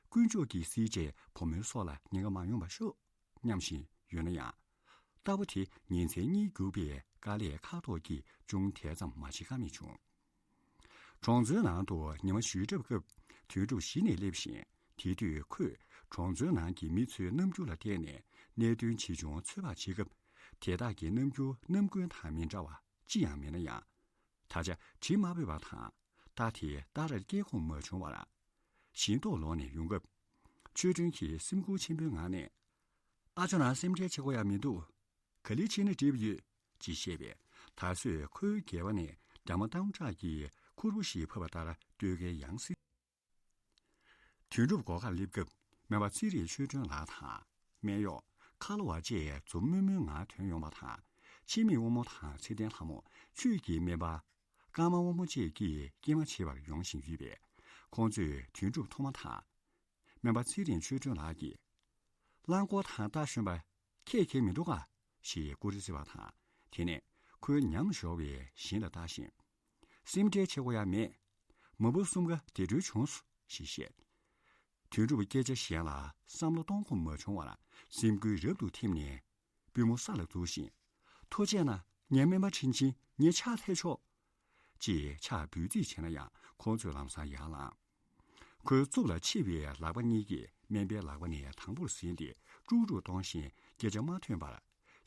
དཀོན་མཆོག་གིས་གཟིགས་བྱས་བུ་མོའི་སྲོག་ལ་ཉེན་ཁ་མ་ཡོང་བ་ཤོག། སྙམ་བཞིན་ཡོད་ན་ཡང་། རྟ་ཕོ་དེ་ཉིན་མཚན་གཉིས་རྒྱུག་པའི་དཀའ་ལས་ཁག་ཐོག་གིས་ཅུང་དལ་ཙམ་མ་བྱེད་ཀ་མེད་བྱུང་། གྲོང་ཚོའི་ནང་དུ་ཉི་མ་གཞུ་འཁྲབ་སྐབས། དོན་གྲུབ་གཞི་ནས་སླེབས་ཤིང་། དེ་དུས་ཁོས་གྲོང་ཚོའི་ནང་གི་མི་ཚོའི་རྣམ་འགྱུར་ལ་བལྟས་ནས། གནད་དོན་ཇི་བྱུང་ཚོད་དཔག་བྱེད་སྐབས། དེ་དག་གི་རྣམ་འགྱུར་རྣམ་ཀུན་དང་མི་འདྲ་བ་ཅི་ཡང་མེད་ན་ཡང་། ད་ཆ་དྲི་མ་ཕོད་པ་དང་། རྟ་དེ་རྟ་རར་སྐྱེལ་ཁོམ་མ་བྱུང་བར། ཞིང་ཏོག་ལོག་ནས་ཡོང་སྐབས། ཆོས་སྒྲོན་གྱིས་སེམས་ཁུར་ཆེན་པོའི་ངང་ནས། ཨ་ཅོ་ནང་སེམས་ཁྲལ་བྱེད་དགོས་ཡ་མི་འདུག། ག་ལེར་ཕྱིན་ན་འགྲིག་པ་ཡོད། ཅེས་བཤད་པས། ད་གཟོད་ཁོའི་སྒལ་པ་ནས་རྒྱ་མ་སྟོང་ཕྲག་གི་ཁུར་པོ་ཞིག་ཕབ་པ་ལྟར་སྟོད་ཁའི་ཡང་སྲིད། དོན་གྲུབ་སྒོ་ཁར་སླེབས་སྐབས། སྨན་པ་ཚེ་རིང་ཆོས་སྒྲོན་ལགས་དང་། སྨན་གཡོག་ཁ་ལོ་བ་བཅས་འཛུམ་དམུལ་དམུལ་ངང་ཐོན་ཡོང་བ་དང་། འཆི་མེད་དབང་མོ་དང་ཚེ་བརྟན་ལྷ་མོ། ཆོས་ཀྱི་སྨན་པ་ཀརྨ་དབང་མོ་བཅས་ཀྱིས་སྐྱེལ་མ་བྱེད་པར་ཡོང་བཞིན་ཡོད་པས། ཁོང་ཚོས་དོན་གྲུབ་མཐོང་མ་ཐག། སྨན་པ་ཚེ་རིང་ཆོས་སྒྲོན་ལགས་ཀྱིས། རླངས་འཁོར་དང་རྟ་ཞོན་པ་ཁྱེད་མཁྱེན་མི་འདུག་ག། ཞེས་ཀུ་རེ་བརྩི་བ་དང་། དེ་ནས་ཁོའི་ཉམས་ཞོར་བའི་བཞིན་ལ་ལྟ་བཞིན། སེམས་ཁྲལ་བྱེད་དགོས་ཡ་མེད། མ་བུ་གསུམ་ཀ་བདེ་འགྲོ་བྱུང་སོང་། ཞེས་བཤད། དོན་གྲུབ་སྐད་ཆ་གཞན་ལ་བསམ་བློ་གཏོང་ཁོམ་མ་བྱུང་བར། སེམས་འགུལ་རབ་ཏུ་ཐེབས་ནས། པུས་མོ་ས་ལ་འཛུགས་ཤིང་། ཐུགས་རྗེ་གནང་། ངའི་སྨན་པ་དྲིན་ཆེན། ངའི་ཕྱག་འཚལ་ཆོག། ཅེས་ཕྱག་འབུལ་རྩིས་བྱས་ན་ཡང་། ཁོང་ཚོས་ལམ་སང་ཡར་ལངས། ཁོའི་རྩུབ་ལ་ཕྱེ་བའི་ལག་པ་གཉིས་ཀྱིས་སྨན་པའི་ལག་པ་ནས་དང་པོར་ཟིན་ཏེ། དཀྲུག་དཀྲུག་གཏོང་བཞིན་སྐད་ཆ་མ་ཐོན་པར།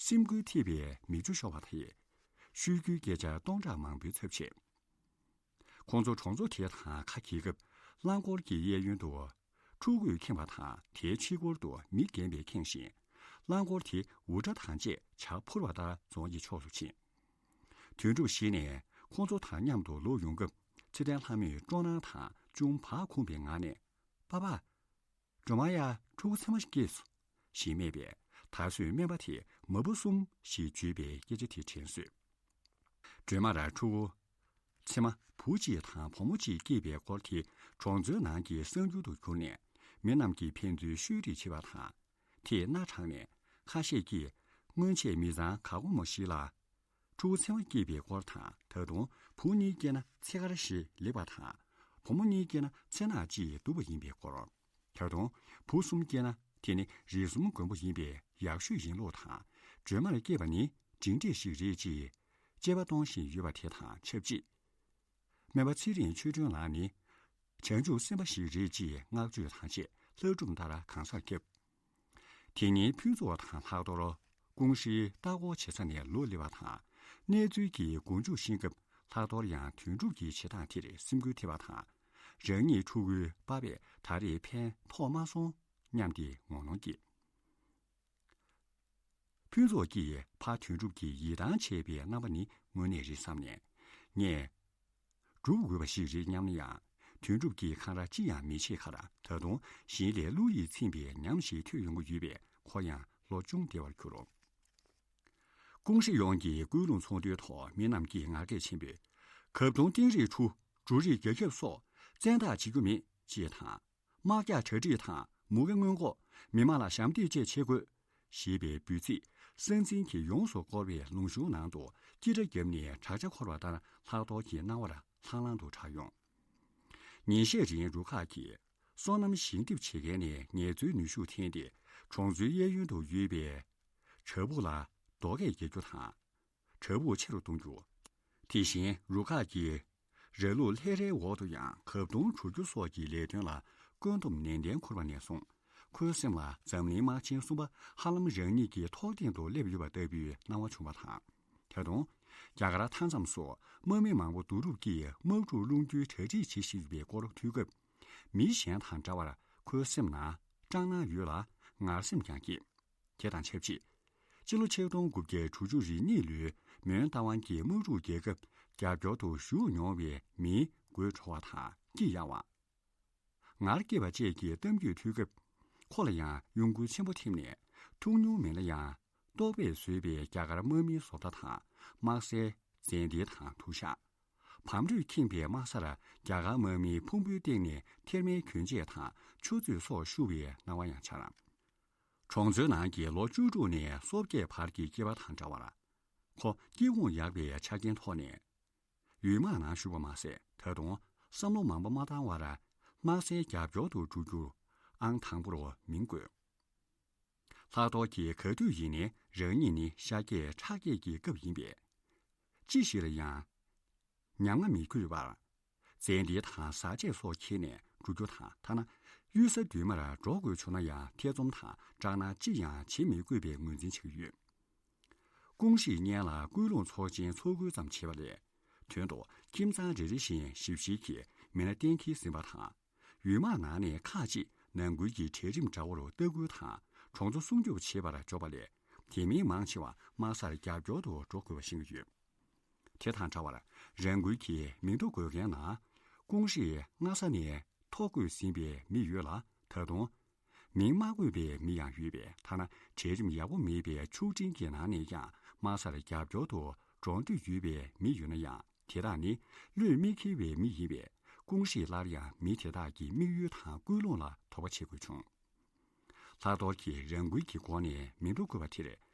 སེམས་འགུལ་ཐེབས་པའི་མིག་ཆུ་ཤོར་བ་དེས། ཤོད་རྒྱུའི་སྐད་ཆ་སྟོང་ཕྲག་མང་པོའི་ཚབ་བྱས། ཁོང་ཚོ་གྲོང་ཚོ་དེ་དང་ཁ་གྱེས་སྐབས། རླངས་འཁོར་གྱི་གཡས་གཡོན་དུ། ཕྲུ་གུས་ཁེངས་པ་དང་། དེའི་ཕྱི་སྐོར་དུ་མི་རྒན་པས་ཁེངས་ཤིང་། རླངས་འཁོར་དེ་འུར་སྒྲ་དང་བཅས་བྱ་འཕུར་བ་ལྟར་རྫོང་གི་ཕྱོགས་སུ་ཕྱིན། དོན་གྲུབ་གཞི་ནས་ཁོང་ཚོ་དང་མཉམ་དུ་ལོག་ཡོང་སྐབས། ཚེ་བརྟན་ལྷ་མོས་སྤྲོ་སྣང་དང་ཅུང་བག་འཁུམས་པའི་ངང་ནས། པཱ་པཱ། སྒྲོལ་མ་ཡ་ཕྲུ་གུ་ཚེར་མ་ཞིག་སྐྱེས་སོང་། ཞེས་སྨྲས་པས། ད་གཟོད་སྨན་པ་དེས་མ་བུ་གསུམ་ཞེས་བརྗོད་པའི་སྐད་ཆ་དེ་དྲན་སོས། སྒྲོལ་མར་ཕྲུ་གུ་མཚེ་མ་བུ་གཅིག་དང་བུ་མོ་གཅིག་སྐྱེས་པའི་སྐོར་དེ་གྲོང་ཚོའི་ནང་གི་གསར་འགྱུར་དུ་གྱུར་ནས། མི་རྣམས་ཀྱིས་ཕན་ཚུན་ཤོད་རེས་བྱེད་པ་དང་། དེས་སྣ་དྲངས་ནས་ཁ་ཤས་ཀྱིས་སྔོན་ཆད་མི་ཚང་ག་གོ་མོ་ཞིག་ལ་ཕྲུ་གུ་མཚེ་མ་སྐྱེས་པའི་སྐོར་དང་། ད་དུང་བུ་གཉིས་སྐྱེས་ན་མཚེ་དཀར་ཞེས་ལེགས་པ་དང་། བུ་མོ་གཉིས་སྐྱེས་ན་མཚེ་ནག་ཅེས་སྡུག་པ་ཡིན་པའི་སྐོར། ད་དུང་བུ་གསུམ་སྐྱེས་ན་དེ་ནི་རིགས་གསུམ་མགོན་པོ་ཡིན་པས་ཡག་ཤོས་ཡིན་ལུགས་དང་། སྒྲོལ་མར་སྐྱེས་པ་ནི་འབྲིང་གྲས་ཤིག་རེད་ཅེས་དཔྱད་པ་གཏོང་བཞིན་ཡོད་པ་དེ་དང་ཆབས་ཅིག་སྨན་པ་ཚེ་རིང་ཆོས་སྒྲོན་ལགས་ནི་བྱང་ཆུབ་སེམས་དཔའ་ཞིག་རེད་ཅེས་བསྔགས་བརྗོད་དང་བཅས་ལྷ་སྒྲུང་ལྟར་གང་སར་ཁྱབ། དེ་ཉིན་ཕུན་ཚོགས་དང་ལྷག་རྡོར་ཀུང་ཧྲེའི་ལྟ་སྐོར་བྱེད་ས་ནས་ལོག་སླེབས་པ་དང་། གནས་ཚུལ་གྱི་མགོ་མཇུག་ཤེས་སྐབས་ལྷག་རྡོར་ཡང་དོན་གྲུབ་ཀྱི་བྱེད་སྟངས་དེར་སེམས་འགུལ་ཐེབས་པ་དང་། རང་ཉིད་ཕྲུ་གུའི་པ་ཕས་ད་རེས་ཕན་ཐོགས་མ་སོང་སྙམ་སྟེ་ངོ་གནོང་སྐྱེས། ཕུན་ཚོགས་ཀྱིས་ཕ་དོན་གྲུབ་ཀྱི་ཡིད་ཐང་ཆད་པའི་རྣམ་པ་ནི་དངོས་གནས་རེད་བསམ་ནས། ངས་སྒྲུབ་དགོས་པ་ཞིག་རེད་སྙམ་ན་ཡང་། དོན་གྲུབ་ཀྱིས་འཁང་ར་ཅི་ཡང་མི་བྱེད་ཁར། ད་དུང་གཞན་ལས་གླུ་ཡིས་ཚིམ་པའི་ཉམས་ཤིག་ཐོས་ཡོང་གི་ཡོད་པས་ཁོ་ཡང་བློ་ཅུང་བདེ་བར་གྱུར། ཀུང་ཧྲེ་ཡོངས་ཀྱི་ཀུན་སློང་ཚོགས་འདུའི་ཐོག་མི་རྣམས་ཀྱིས་ངར་སྐད་ཆེན་པོས། གབ་དོང་སྟེང་རིགས་ཁྲུ། འབྲུ་རིགས་རྒྱ་ཁྱབ་སོགས་བཙན་བདག་བྱེད་རྒྱུ་མེད་ཅེས་དང་། དམག་རྒྱག་གྲ་སྒྲིག་དང་མུ་གེ་སྔོན་འགོག་མི་དམངས་ལ་ཞབས་འདེགས་བཅས་བྱེད་དགོས། ཞེས་པའི་འབོད་ཚིག་ས་འཛིན་གྱིས་ཡོངས་སུ་བསྐོར་བའི་ལུང་གཤོང་ནང་དུ་ཀི་སྒྲ་བརྒྱབ་ནས་བྲག་ཅ་འཁོར་བ་ལྟར་ལྷག་རྡོར་གྱི་སྣང་བར་ལྷང་ལྷང་དུ་གྲགས་ཡོང་། ཉིན་ཤས་རིང་རུ་ཁག་གིས་སོ་ནམ་ཞིང་འདེབས་བྱེད་མཁན་ནས་ངལ་རྩོལ་ནུས་ཤུགས་འཐེན་ཏེ། གྲོང་ཚོའི་གཡས་གཡོན་དུ་ཡོད་པའི་བྱ་ཕུག་ལ་རྡོ་སྐས་རྒྱག་རྒྱུ་དང་། བྲག་ཕུག་ཆེ་རུ་གཏོང་རྒྱུ། དེ་བཞིན་རུ་ཁག་གིས་ར་ལུག་ལྷས་རའི་འོག་ཏུ་ཡང་གབ་དོང་བྱུག་རྒྱུ་སོགས་ཀྱི་ལས་དོན་ལ་བཀོད་འདོམས་ནན་ཏན་འཁུར་བ་ནས་བཟུང་། ཁོའི་སེམས་ལ་འཛམ་གླིང་དམག་ཆེན་གསུམ་པ་ཧ་ལམ་རང་ཉིད་ཀྱི་ཐོག་སྟེང་དུ་སླེབས་ཡོད་པ་ལྟ་བུའི་སྣང་བ་བྱུང་བ་དང་། ད་དུང་རྒྱ་གར་མཐའ་མཚམས་སུ་དམག་མི་མང་པོ་བསྡུ་རུབ་ཀྱིས་དམག་འཁྲུག་སློང་རྒྱུའི་གྲ་སྒྲིག་བྱེད་བཞིན་ཡོད་པའི་སྐོར་ཐོས་སྐབས། མི་གཞན་དང་འདྲ་བར་ཁོའི་སེམས་ནང་སྐྲག་སྣང་ཡོད་ལ་ངར་སེམས་ཀྱང་སྐྱེས། དེ་དང་ཆབས་ཅིག་སྤྱི་ལོ་ཆིག་སྟོང་དགུ་བརྒྱ་དྲུག་ཅུ་རེ་གཉིས་ལོའི་མོན་རྟ་དབང་གིས་དམག་འཁྲུག་རྒྱག་སྐབས་རྒྱབ་སྐྱོར་དུ་ཞུགས་མྱོང་བའི་མིའི་དགོད་བྲོ་བ་དང་སྐྱི་གཡའ་བ། ངར་སྐྱེས་པ་བཅས་ཀྱི་གཏམ་རྒྱུད་ཐོས་སྐབས། ཁོ་ལ་ཡང་གཡོ་འགུལ་ཆེན་པོ་ཐེབས་ནས། ཐུག་མྱོང་མེད་ན་ཡང་། ལྟོགས་པས་ཟོས་པའི་རྒྱ་གར་དམག་མིའི་བཟོ་གྲྭ་དང་དམག་སའི་ཙན་དན་དང་དུ་ཞག་བམ་རོས་ཁེངས་པའི་དམག་སར་རྒྱ་གར་དམག་མིའི་ཕུང་པོའི་སྟེང་ནས་ཐེར་མའི་གྱོན་ཆས་དང་ཆུ་ཚོད་སོགས་བཤུ་བའི་སྣང་བ་ཡང་འཆར། གྲོང་ཚོའི་ནང་གི་ལོ་བཅུ་དྲུག་ནས་སོ་བརྒྱད་བར་གྱི་སྐྱེས་པ་དང་འདྲ་བར། ཁོ་སྐྱེ་ཁུངས་ཡག་པའི་ཆ་རྐྱེན་ཐོག་ནས་ཡུལ་དམག་ནང་ཞུགས་པ་མ་ཟད། ད་དུང་བསམ་བློ་མང་པོ་མ་བཏང་བར་དམག་སའི་རྒྱབ་སྐྱོར་དུ་འགྲོ་རྒྱུར་ཨང་དང་པོར་མིང་བཀོད། ལྷག་རྡོར་གྱིས་ག་དུས་ཡིན་ནའི་རང་ཉིད་ནི་ཤ་རྒྱས་ཁྲག་རྒྱས་ཀྱི་སྐབས་ཡིན་པས། ཅི་ཞིག་ལ་ཡང་ཉམ་ང་མི་དགོས་པར། ཙན་དན་དང་བཟའ་ཆས་སོགས་ཁྱེར་ནས་འགྲོ་རྒྱུ་དང་། ཐ་ན་གཡུལ་ས་མདུན་མར་འགྲོ་དགོས་བྱུང་ན་ཡང་ཐེ་ཚོམ་དང་སྐྲག་སྣང་ཅི་ཡང་བྱེད་མི་དགོས་པའི་ངོས་འཛིན་བྱེད་ཀྱི་ཡོད། ཀུང་ཧྲེས་སྔོན་ལ་ཀུན་སློང་ཚོགས་ཆེན་ཚོགས་འགོ་ཙམ་བྱས་པ་ལས། དོན་དུ་ཁྱིམ་ཚང་རེ་རེ་བཞིན་ཞིབ་བཤེར་གྱིས་མི་སྣ་གཏན་འཁེལ་ཟིན་པ་དང་། ཡུལ་དམག་ནང་ནས་ཁག་ཅིག་ནང་ཁུལ་གྱི་གྲལ་རིམ་འདྲ་བོར་ལྟ་སྐུལ་དང་གྲོང་ཚོ་སྲུང་སྐྱོབ་བྱེད་པར་འཇོག་པ་ལས། དེ་མིན་མང་ཆེ་བ་དམག་སར་རྒྱབ་སྐྱོར་དུ་འགྲོ་དགོས་པ་ཤེས་ཀྱི་ཡོད། དེ་དང་འདྲ་བར་རང་འགུལ་གྱིས་མིང་ཐོ་འགོད་མཁན་ནང་ཀུང་ཧྲེས་སྔ་ས་ནས་ཐོ་འགོད་ཟིན་པའི་མི་ཡོད་ལ། ད་དུང་མིང་མ་འགོད་པའི་མི་ཡང་ཡོད་པས། ཐ་ན་གྲལ་རིམ་ཡག་པོ་མེད་པའི་ཕྱུག་འབྲིང་གི་ནང་ནས་ཀྱང་དམག་སར་རྒྱབ་སྐྱོར་དུ་འགྲོ་འདོད་ཡོད་པའི་མི་ཡོད་ན་ཡང་། དེ་དག་ནི་བློས་མི་འཁེལ་བའི་མི་ཡིན་པས། ཀུང་ཧྲེས་སླར་ཡང་མི་དེ་དག་གི་དམིགས་ཡུལ་དང་ཀུན་སློང་ལ་དོགས་པ་བྱེད་དགོས་བྱུང་། ལྷག་རྡོར་གྱིས་རང་འགུལ་གྱི་སྒོ་ནས་མིང་ཐོ་བཀོད་པ་དེར་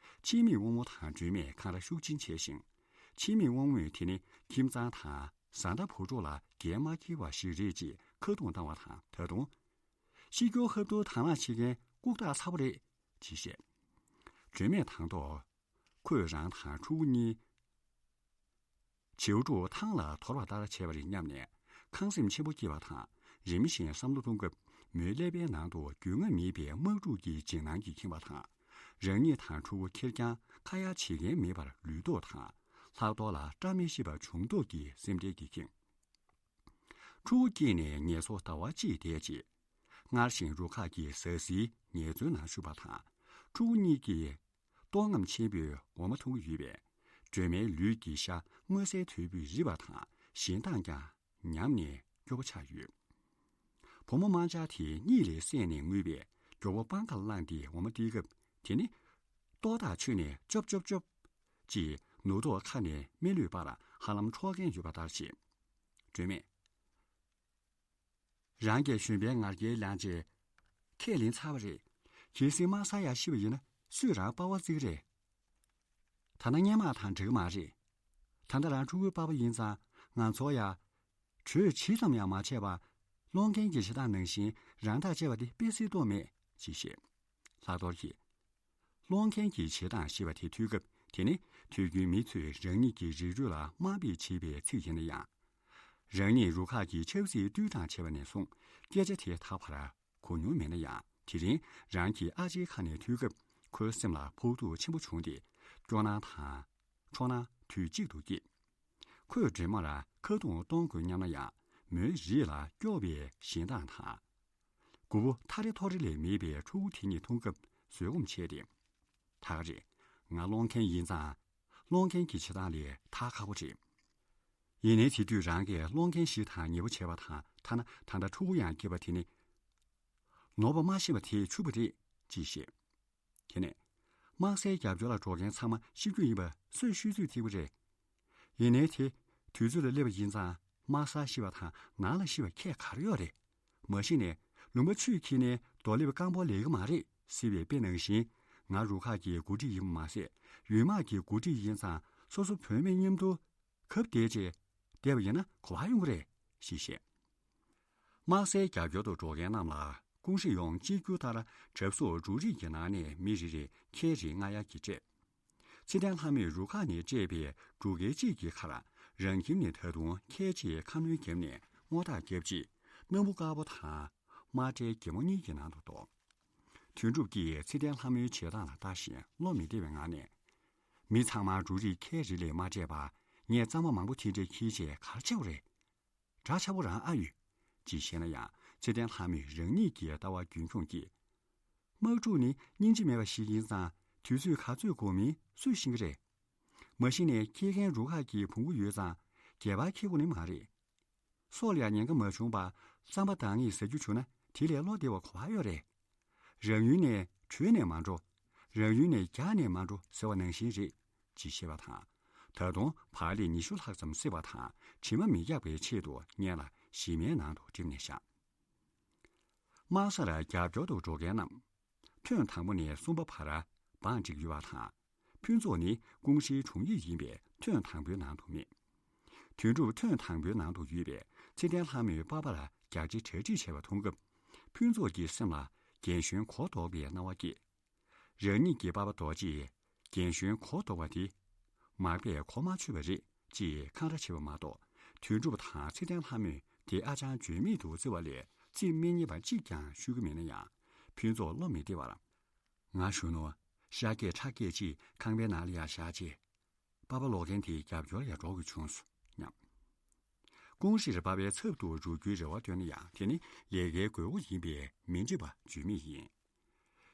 ཕྱིའི་མི་དབང་མོ་དང་སྒྲོལ་མས་འཁང་ར་ཤུགས་ཆེན་བྱས་ཤིང་། ཕྱིའི་མི་དབང་མོས་དེ་ནི་ཁྱིམ་ཚང་དང་བཟའ་ཟླ་བུ་ཕྲུག་ལ་འགན་མ་འཁྱེར་བ་ཞིག་རེད་ཅེས་ཁ་རྡུང་བཏང་བ་དང་། ད་དུང་། ཤི་སྐྱོ་ཧབ་ཏུ་དང་བླངས་བྱེད་མཁན་ལྐུགས་རྟགས་ཚ་པོ་རེད་ཅེས་བཤད། སྒྲོལ་མས་དང་ཐོག་ཁོས་རང་དང་ཕྲུ་གུ་གཉིས་བྱིའུ་ཕྲུག་ཐང་ལ་དོར་བ་ལྟར་བྱས་པ་རེད་སྙམ་ནས་ཁང་སེམས་ཆེན་པོ་སྐྱེས་པ་དང་། རིམ་བཞིན་བསམ་བློ་གཏོང་སྐབས། མོའི་ཀླད་པའི་ནང་དུ་རྒྱུས་མངའ་མེད་པའི་དམག་འཁྲུག་གི་འཇིགས་སྣང་གིས་ཁེངས་པ་དང་། རང་ཉིད་དང་ཕྲུ་གུ་ཁེར་རྐྱང་ཁ་ཡ་བྱེད་མཁན་མེད་པར་ལུས་མདོག་དང་། ལྷག་རྡོར་ལ་བཀྲ་མི་ཤིས་པ་བྱུང་མདོག་གི་སེམས་ཁྲལ་གྱིས་ཁེངས། ཕྲུ་གུ་སྐྱེས་ནས་ངལ་གསོ་ཟླ་བ་གཅིག་འདས་རྗེས། སྔར་བཞིན་རུ་ཁག་གི་ཟ་ཟིའི་ངལ་རྩོལ་ནང་ཞུགས་པ་དང་། ཕྲུ་གུ་གཉིས་ཀྱིས་ཏོག་རྔམ་ཆེན་པོས་འོ་མ་འཐུང་གི་ཡོད་པས། སྒྲོལ་མའི་ལུས་ཀྱི་ཤ་མངོན་གསལ་དོད་པོས་རིད་པ་དང་། བཞིན་མདངས་ཀྱང་ཉམས་ནས་སྐྱོ་པོ་ཆགས་ཡོད། བུ་མོ་དམར་འབྱར་དེ་གཉིད་ལས་སད་ནས་ངུས་པས། མགྱོགས་པོ་པང་ཁར་བླངས་ཏེ་འོ་མ་སྟེར་སྐབས། དེ་ནི་ལྟོ་ཐག་ཆོད་ནས་ཅོབ་ཅོབ་ཅོབ་ཅེས་ནུ་ཏོག་ཁ་ནས་མི་ལུས་བར་ ཧ་ལམ་འཕྲོག་མཁན་ཡོད་པ་ལྟར་བྱེད། སྒྲོལ་མས། རང་གིས་གཞོན་པའི་ང་རྒྱལ་ལངས་རྗེས་ཁས་ལེན་ཚར་བ་རེད། གལ་སྲིད་དམག་སར་ཡར་ཤི་བ་ཡིན་ན་སུས་རང་པ་ཕར་བརྩི་གི་རེད། ད་ལྟ་སྔོན་མ་དང་འགྲིག་གི་མ་རེད། ད་ལྟ་རང་ཕྲུ་གུའི་པ་ཕ་ཡིན་ཙང་ང་ཚོ་ཡ། གྲོས་ཇི་ཙམ་ཡང་མ་བྱས་པར་སློང་མཁན་གྱི་བྱེད་སྟངས་ནང་བཞིན་རང་ཐག་བཅད་པ་དེ་དཔེ་སྲིད་དོགས་མེད་ཅེས་བཤད། ལྷག་རྡོར་གྱིས། སློང་མཁན་གྱི་བྱེད་སྟངས་ཞེས་པ་དེ་ཐོས་སྐབས་དེ་ནི་དུས་རྒྱུན་མི་ཚོས་རང་ཉིད་ཀྱི་རིགས་རུས་ལ་དམའ་འབེབས་བྱེད་པའི་ཚིག་ཡིན་ན་ཡང་། རང་ཉིད་རུ་ཁག་གི་ཆབ་སྲིད་དུད་གྲངས་བྱས་པ་ནས་བཟུང་སྐད་ཆ་དེ་ད་བར་གོ་མྱོང་མེད་ན་ཡང་དེ་རིང་རང་གི་ཨ་ཅེའི་ཁ་ནས་ཐོས་སྐབས་ཁོའི་སེམས་ལ་ཕོག་ཐུག་ཆེན་པོ་བྱུང་སྟེ་སྐྱོ་སྣང་དང་། ཁྲོ་སྣང་དུས་གཅིག་ཏུ་སྐྱེས། ཁོས་སྒྲོལ་མར་ཁ་རྡུང་གཏོང་དགོས་སྙམ་ན་ཡང་མོའི་རིགས་ལ་སྐྱོ་བའི་ཞེན་སྟངས་དང་། མགོ་བོ་ཐ་རེ་ཐོ་རེ་ལས་མེད་པའི་ཕྲུ་གུ་དེ་གཉིས་མཐོང་སྐབས་བཟོད་སྒོམ་བྱས་ཏེ། ད་ག་རེད། ང་སློང་མཁན་ཡིན་ཙང་། སློང་མཁན་གྱི་བྱེད་སྟངས་ལས་ཐར་ཁག་པོ་རེད། ཡིན་ནའི་དེ་དུས་རང་གིས་སློང་མཁན་ཞིག་དང་ཉེ་པོ་བྱས་པ་དང་ཐ་ན་ད་ལྟ་ཕྲུ་གུ་ཡང་སྐྱེས་པ་དེ་ནི། ནོར་བ་མ་ཤེས་པ་དེས་འཕྱུགས་པ་རེད་ཅེས་བཤད། དེ་ནས། དམག་སའི་རྒྱབ་སྐྱོར་ལ་འགྲོ་མཁན་ཚང་མ་ཤི་རྒྱུ་ཡིན་པ་སུས་ཤོད་ཚོད་ཐིག་པ་རེད། ཡིན་ནའི་དེ། དུས་ཚོད་ལ་སླེབས་པ་ཡིན་ཙང་དམག་སར་ཤི་བ་དང་ནང་ལ་ཤི་བ་ཁྱད་ག་རེ་ཡོད་རེད། མ་གཞི་ནས་ལུང་པ་ཆུས་འཁྱེར་ནས་རྡོ་ལེབ་རྐང་པོ་ལས་ཀྱི་མ་རེད་ཟེར་བའི་དཔེ་ནང་བཞིན། ང་རུ་ཁག་གི་འགོ་ཁྲིད་ཡིན་པ་མ་ཟད་ཡུལ་དམག་གི་འགོ་ཁྲིད་ཡིན་ཙང་སོ་སོ་བུད་མེད་མཉམ་དུ་གབ་བསྡད་རྗེས་བསྡད་པ་ཡིན་ན་གོ་བ་ཡོང་གི་རེད་ཞེས་བཤད། དམག་སའི་རྒྱབ་སྐྱོར་དུ་འགྲོ་མཁན་རྣམས་ལ་ཀུང་ཧྲི་ཡོང་གཅིག་གྱུར་ལྟར་གྲབས་གསོག་འབྲུ་རིགས་ཀྱི་ནང་ནས་མི་རེ་རེར་ཁལ་རེ་ལྔ་ཡར་གྱིས་སྤྲད། ཚེ་བརྟན་ལྷ་མོས་རུ་ཁག་ནས་སྤྲད་པའི་འབྲུ་ཁལ་གཅིག་གི་ཁར་རང་ཁྱིམ་ནས་ད་དུང་ཁལ་གཅིག་ཁ་སྣོན་བརྒྱབ་ནས་སྔོ་ཐག་བརྒྱབ་རྗེས་སྣམ་བུ་དཀར་པོ་དང་དམར་ཁྲའི་སྒྱེ་མོ་གཉིས་ཀྱི་ནང་དུ་གཏོར། དོན་གྲུབ་ཀྱིས་ཚེ་བརྟན་ལྷ་མོའི་བྱེད་སྟངས་ལ་ལྟ་བཞིན་བློ་མི་བདེ་བའི་ངང་ནས། མི་ཚང་མར་འབྲུ་རིགས་ཁལ་རེ་ལས་མ་སྤྲད་པར་ངས་གཙང་མ་མང་པོ་དེ་འདྲ་འཁྱེར་བྱས་ག་རེ་བྱེད་དགོས་རེད། འདྲ་ཆགས་པོ་རང་ཨ་ཡོད། ཅེས་བཤད་ན་ཡང་ཚེ་བརྟན་ལྷ་མོས་རང་ཉིད་ཀྱི་ལྟ་བ་རྒྱུན་འཁྱོངས་ཀྱིས། དམག་འཁྲུག་ནི་སྙིང་རྗེ་མེད་པ་ཞིག་ཡིན་ཙང་དུས་ཚོད་ག་ཚོད་འགོར་མིན་སུས་ཤེས་ཀྱི་རེད། མ་གཞི་ནས་འཁྱེར་མཁན་རུ་ཁག་གི་བོང་གུ་ཡོད་ཙང་སྒལ་པར་འཁྱེར་དགོས་ནི་མ་རེད། སྲོག་ལ་ཡང་ཉེན་ཁ་མ་བྱུང་བར་རྩམ་པ་འདང་ངེས་ཟ་རྒྱུ་བྱུང་ན་དེ་ལས་བློ་བདེ་བ་ག་པར་ཡོད་རེད། རང་ཡུལ་ནས་བྲོས་ནས་མ་འགྲོ། རང་ཡུལ་ནས་རྒྱགས་ནས་མ་འགྲོ་ཟེར་བ་ནང་བཞིན་རེད། ཅེས་བཤད་པ་དང་། ད་དུང་བག་ལེབ་ཉི་ཤུ་ལྷག་ཙམ་བསྲེས་པ་དང་དྲི་མ་མི་རྒྱག་པའི་ཆེད་དུ་སྔོན་ལ་གཞི་མའི་ནང་དུ་བསྒྲིམས་ནས་བཞག་དམག་སར་རྒྱབ་སྐྱོར་དུ་འགྲོ་མཁན་རྣམས། ཐོན་དང་པོ་ནས་གསུམ་པ་བར་བང་བསྒྲིགས་ཡོད་པ་དང་། ཕུན་ཚོགས་ནི་ཀུང་ཧྲེའི་དྲུང་ཡིག་ཡིན་པས་ཐོན་དང་པོའི་ནང་དུ་མེད། དོན་གྲུབ་ཐོན་དང་པོའི་ནང་དུ་ཡོད་པས་ཚེ་བརྟན་ལྷ་མོས་པ་ཕར་རྒྱགས་ཕྱེ་གྲ་སྒྲིག་བྱས་པ་མཐོང་སྐབས། ཕུན་ཚོགས་ཀྱི་སེམས་ལ་རྒན་གཞོན་གོ་ལྡོག་པའི་སྣང་བ་སྐྱེས། རང་ཉིད་ཀྱི་པ་ཕ་རྡོ་རྗེས་རྒན་གཞོན་གོ་ལྡོག་པ་དེ། མག་པས་གོ་མ་ཆོད་པ་རེད་ཅེས་འཁང་ར་བྱེད་པ་མ་གཏོགས། དོན་གྲུབ་དང་ཚེ་བརྟན་ལྷ་མོས་དེ་ཨ་ཅང་བརྗོད་མེད་དུ་བརྩི་བ་ལས་རྩིས་མི་རྙེད་པ་གཅིག་ཀྱང་ཤོད་ཀྱི་མེད་ན་ཡང་། ཕུན་ཚོགས་བློ་མི་བདེ་བར། ང་གཞོན་ནུ། ཤ་སྐྱེས་ཁྲག་སྐྱེས་ཅིག་ཁང་པའི་ནང་ལ་ཡར་བཞག་རྗེས། པ་ཕ་ལོག་མཁན་དེའི་རྒྱབ་སྐྱོར་ཡང་འགྲོ་དགོས་བྱུང་སོང་སྙམ། ཀུང་ཧྲེར་པ་ཕའི་ཚབ་ཏུ་འགྲོ་རྒྱུའི་རེ་བ་བཏོན་ན་ཡང་དེ་ནི་ལས་ཀའི་དགོས་མཁོ་ཡིན་པས་མི་འགྲིག་པ་བརྗོད་མེད་ཡིན།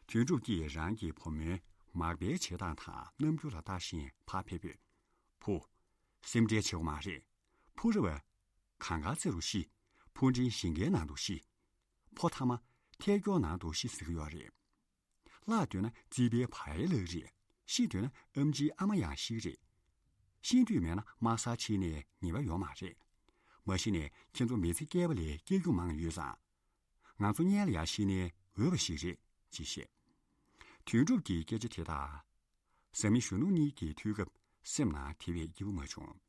དོན་གྲུབ་ཀྱིས་རང་གི་བུ་མོའི་མག་པའི་བྱེད་སྟངས་དང་རྣམ་འགྱུར་ལ་ལྟ་བཞིན་ཕར་ཕེབས་པས། བུ། སེམས་ཁྲལ་བྱེད་དགོས་མ་རེད། ཕུ་རེད་པ། གང་ག་རྩེ་རུ་ཤི། ཕུ་འདྲེན་ཞིང་ཁའི་ནང་དུ་ཤི། ཕོ་ཐ་མ་ཐལ་སྐྱོ་ནང་དུ་ཤི་ཟེར་གྱི་ཡོད་རེད། བརླག་འདོད་ན་རྩིས་པའི་བ་ཡའི་ལག་རེད། ཤི་འདོད་ན་ཨམ་ཆིའི་ཨ་མ་ཡང་ཤི་གི་རེད། ཤི་འདོད་མེད་ན་དམག་སར་ཕྱིན་ནས་ཉེས་པ་ཡོད་མ་རེད། མ་གཞི་ནས་ཁྱེད་ཚོ་མི་ཚེ་བསྐྱལ་བ་ལས་སྐྱེལ་རྒྱུ་མང་ཡོད་ཙང་། ང་ཚོ་སྔོན་ལ་ཡར་ཤི་ནས་འོས་པ་ཞིག་རེད་ཅེས་བཤད། དོན་གྲུབ་ཀྱི་སྐད་ཆ་དེ་དག་བཟའ་མི་གཞོན་ནུ་གཉིས་ཀྱིས་ཐོས་སྐབས་སེམས་ནང་དེ་བས་སྐྱིད་པོ་མ་བྱུང་།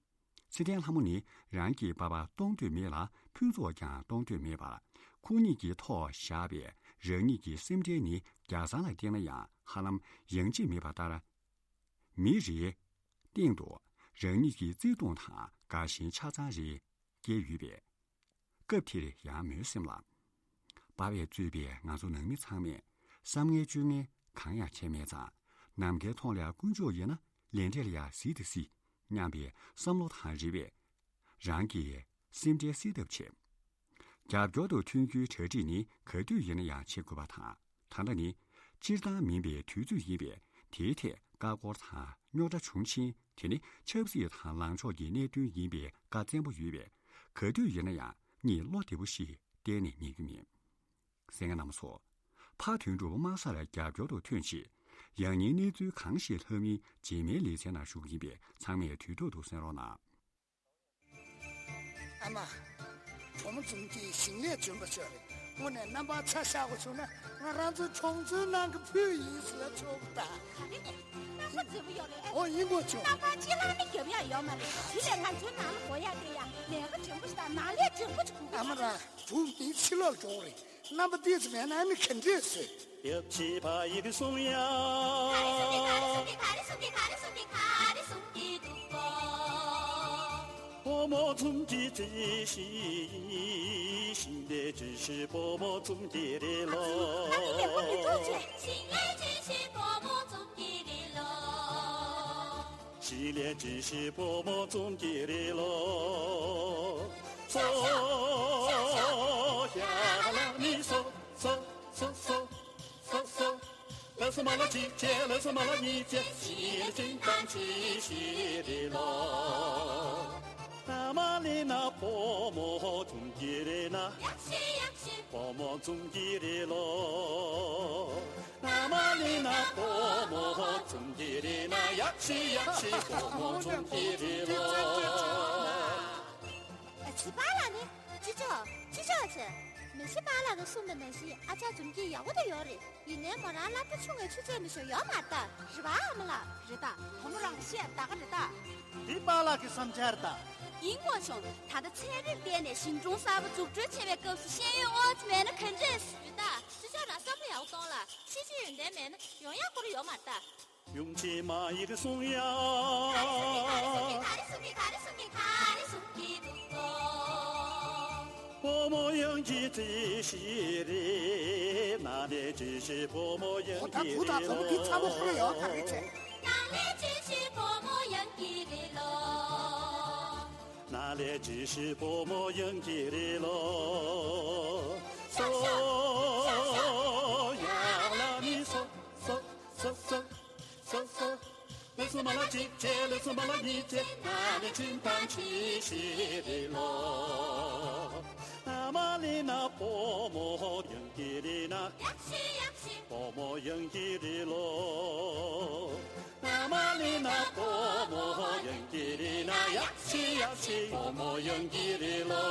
ཚེ་བརྟན་ལྷ་མོ་ནི་རང་གི་པ་ཕ་གཏོང་འདོད་མེད་ལ་ཕུན་ཚོགས་ཀྱང་གཏོང་འདོད་མེད་པར་ཁོ་གཉིས་ཀྱི་ཐོག་བཞག་པའི་རང་ཉིད་ཀྱི་སེམས་ཁྲལ་ནི་རྒྱ་སྲང་ལ་བལྟས་ན་ཡང་ཧ་ལམ་ཡང་ཅིག་མེད་པ་ལྟར། མི་རེའི་སྟེང་དུ་རང་ཉིད་ཀྱི་བརྩེ་དུང་དང་དགའ་ཞེན་ཆ་ཚང་རེ་སྐྱེས་ཡོད་པས། སྐབས་དེར་ཡང་མོའི་སེམས་ལ། པ་ཕས་གཙོས་པའི་ང་ཚོ་ནང་མི་ཚང་མས་བསམ་ངན་སྤྱོད་ངན་གང་ཡང་བྱས་མེད་ཙང་། ནམ་མཁའི་མཐོངས་ལ་དཀོན་མཆོག་ཡོད་ན་ལས་འབྲས་ལ་ཡང་གཟིགས་དང་གཟིགས་སྙམ་པའི་བསམ་བློ་དང་རེ་བས། རང་གི་སེམས་ཁྲལ་སེལ་ཐབས་བྱས། རྒྱབ་སྐྱོར་དུ་ཐོན་རྒྱུའི་གྲ་སྒྲིག་ནི་ག་དུས་ཡིན་ན་ཡང་བྱེད་དགོས་པ་དང་། ད་ལྟ་ནི་སྤྱིར་བཏང་མིན་པའི་དུས་ཚོད་ཡིན་པས། དེའི་ཐད་ཀ་སྐོར་དང་རྙོག་དྲ་བྱུང་ཕྱིན། དེ་ནི་ཆབ་སྲིད་དང་ལངས་ཕྱོགས་ཀྱི་གནད་དོན་ཡིན་པའི་བཀའ་བཙན་པོ་ཡོད་པས། ག་དུས་ཡིན་ན་ཡང་གཉིད་བློ་བདེ་པོ་ཞིག་གཏན་ནས་ཉལ་རྒྱུ་མེད། གསན་མཁན་རྣམ་པ་ཚོ། ཕ་དོན་གྲུབ་དམག་སར་རྒྱབ་སྐྱོར་དུ་ཐོན་རྗེས། ཡང་སྙིང་གནས་ཚུལ་གང་ཞིག་ལྷག་མིན་རྗེས་མའི་ལེ་ཚན་ནང་ཞུ་གི་ཡིན་པས་ཚང་མས་དུས་ཐོག་ཏུ་གསན་རོགས་གནང་། ཨ་མ། གྲོ་མོ་འཛོམས་ཀྱིས་ཞིང་ལས་འཇོན་པོ་ཤོད་རེད། དངོས་གནས་རྣམ་པར་ཆ་བཞག་དགོས་བྱུང་ན་ང་རང་ཚོའི་གྲོང་ཚོའི་ནང་གི་བུ་ཡིན་ཟེར་ལ་ཆོག་གི་ད། ག་རེ་རེད། རྣམ་པ་འཛོམས་ཡོད་རེད། ཨོ་ཡིན་དགོས་བྱུང་། རྣམ་པ་གཅིག་ལ་ནི་རྒྱབ་ཡག་ཡོད་མ་རེད། དེ་ལས་ང་ཚོའི་ནང་ལ་དགོས་ཡག་དེ་ཡང་ལས་ཀ་འཇོན་པོ་ཞིག་དང་ནང་ལས་འཇོན་པོ་ཞིག་དགོས་ཀྱི། ཨ་མ་ར། བུ་འདི་ཕྱི་ལོགས་འགྲོ་གི་རེད། རྣམ་པ་ཏོག་ཙམ་མེད་ན་ནི་ག་འདྲས་ཟེར། ཡབ་ཆེན་ཕ་ཡིས་གསུང་ཡ། ག་རེ་གསུང་གི་ག་རེ་གསུང་གི་ག་རེ་གསུང་གི་ག་རེ་གསུང་གི་འདུག་གོ། ཕོ་མོ་འཛོམས་ཀྱི་རྩིས་ཤིག་ཡིན། ཞིང་ལས་ཅི་ཞིག་ཕོ་མོ་འཛོམས་ཀྱི་རེད་ལོ། ཨ་ཙི། ལས་ཁུངས་མི་འདུག་ཅེས། ཞིང་ལས་ཅི་ཞིག་ཕོ་མོ་འཛོམས་ཀྱི་རེད་ལོ། ཞིང་ལས་ཅི་ཞིག་ཕོ་མོ་འཛོམས་ཀྱི་རེད་ལོ། སོ། ཡ་ལ་ནི་སོ་སོ་སོ་སོ་སོ། ལ་སོ་མ་ལ་གཅིག་བྱས། ལ་སོ་མ་ལ་གཉིས་བྱས། ཞིང་ལས་ཅི་དང་ཅི་ཞིག་རེད་ལོ། ན་མ་ལེ་ན་ཕོ་མོ་འཛོམས་ཀྱི་རེད་ན། ཡག་ཤི་ཡག་ཤི། ཕོ་མོ་འཛོམས་ཀྱི་རེད་ལོ། ན་མ་ལེ་ན་ཕོ་མོ་འཛོམས་ཀྱི་རེད་ན། ཡག་ཤི་ཡག་ཤི། ཕོ་མོ་འཛོམས་ཀྱི་རེད་ལོ། ཨ་ཙི། པཱ་ལགས་ནི། ཅི་ཅོ། ཅི་ཅོ་ཟེར། མི་ཤི། པཱ་ལགས་ཀྱིས་གསུངས་པ་ནང་བཞིན་ཨ་ཅག་འཛོམས་ཀྱི་ཡག་པོ་ད་ཡོད་རེད། ཡིན་ནའི་མོ་རང་སློབ་གྲྭ་ཆུང་བའི་ཆུ་ཚོད་ནས་ཤོར་ཡོད་མ་རེད་ད། རེད་པ་ཨ་མ་ལགས། རེད་ད། བུ་མོ་རང་བཤད་ད་ག་རེད་ད། འདི་པཱ་ལགས་ཀྱི་བསམ་འཆར་ད། ཡིན་དགོས་བྱུང་། ད་ལྟ་ཚན་རིག་ལྡན་ནས་ཞིང་གྲོང་གསར་པ་འཛུགས་སྐྲུན་བྱེད་པའི་སྐབས་སུ་ཤེས་ཡོན་ཨོ་ཙི་མེད་ན་ག་འདྲས། རེད་ད། ཅི་ཅོ་རང་བསམ་བློ་ཡག་པོ་གཏོང་ལ། ཤེས་བྱའི་ཡོན་ཏན་མེད་ན་ཡོང་ཡག་ཁོ་རང་ཡོད་མ་རེད་ད། ཡུམ་ཆེན་མ་ཡིས་གསུང་ཡ། ག་རེ་གསུང་གི་ག་རེ་གསུང་གི་ག་རེ་གསུང་གི་ག་རེ་གསུང་གི་འདུག་གོ། ཕོ་མོ་ཡང་གི་རྩིས་ཤིག་རེད། ན་ལས་ཅི་ཞིག་ཕོ་མོ་ཡང་གི་རེད་ལོ། ཨོ་ད་བུ་དང་བུ་མོ་འདི་ཚ་པོ་ཁོ་རང་ཡོད་ག་རེད་ཅེ། ན་ལས་ཅི་ཞིག་ཕོ་མོ་ཡང་གི་རེད་ལོ། ན་ལས་ཅི་ཞིག་ཕོ་མོ་ཡང་གི་རེད་ལོ། སོ། ཡ་ལ་ནི་སོ་སོ་སོ་སོ། སོ་སོ། ལ་སོ་མ་ལ་གཅིག་བྱས། ལ་སོ་མ་ལ་གཉིས་བྱས། ན་ནི་ཁྱིམ་ཐང་ཆི་ཞིག་རེད་ལོ། ན་མ་ལེ་ན་ཕོ་མོ་ཡང་གི་རེད་ན། ཡག་ཤི་ཡག་ཤི། ཕོ་མོ་ཡང་གི་རེད་ལོ། ན་མ་ལེ་ན་ཕོ་མོ་ཡང་གི་རེད་ན། ཡག་ཤི་ཡག་ཤི། ཕོ་མོ་ཡང་གི་རེད་ལོ།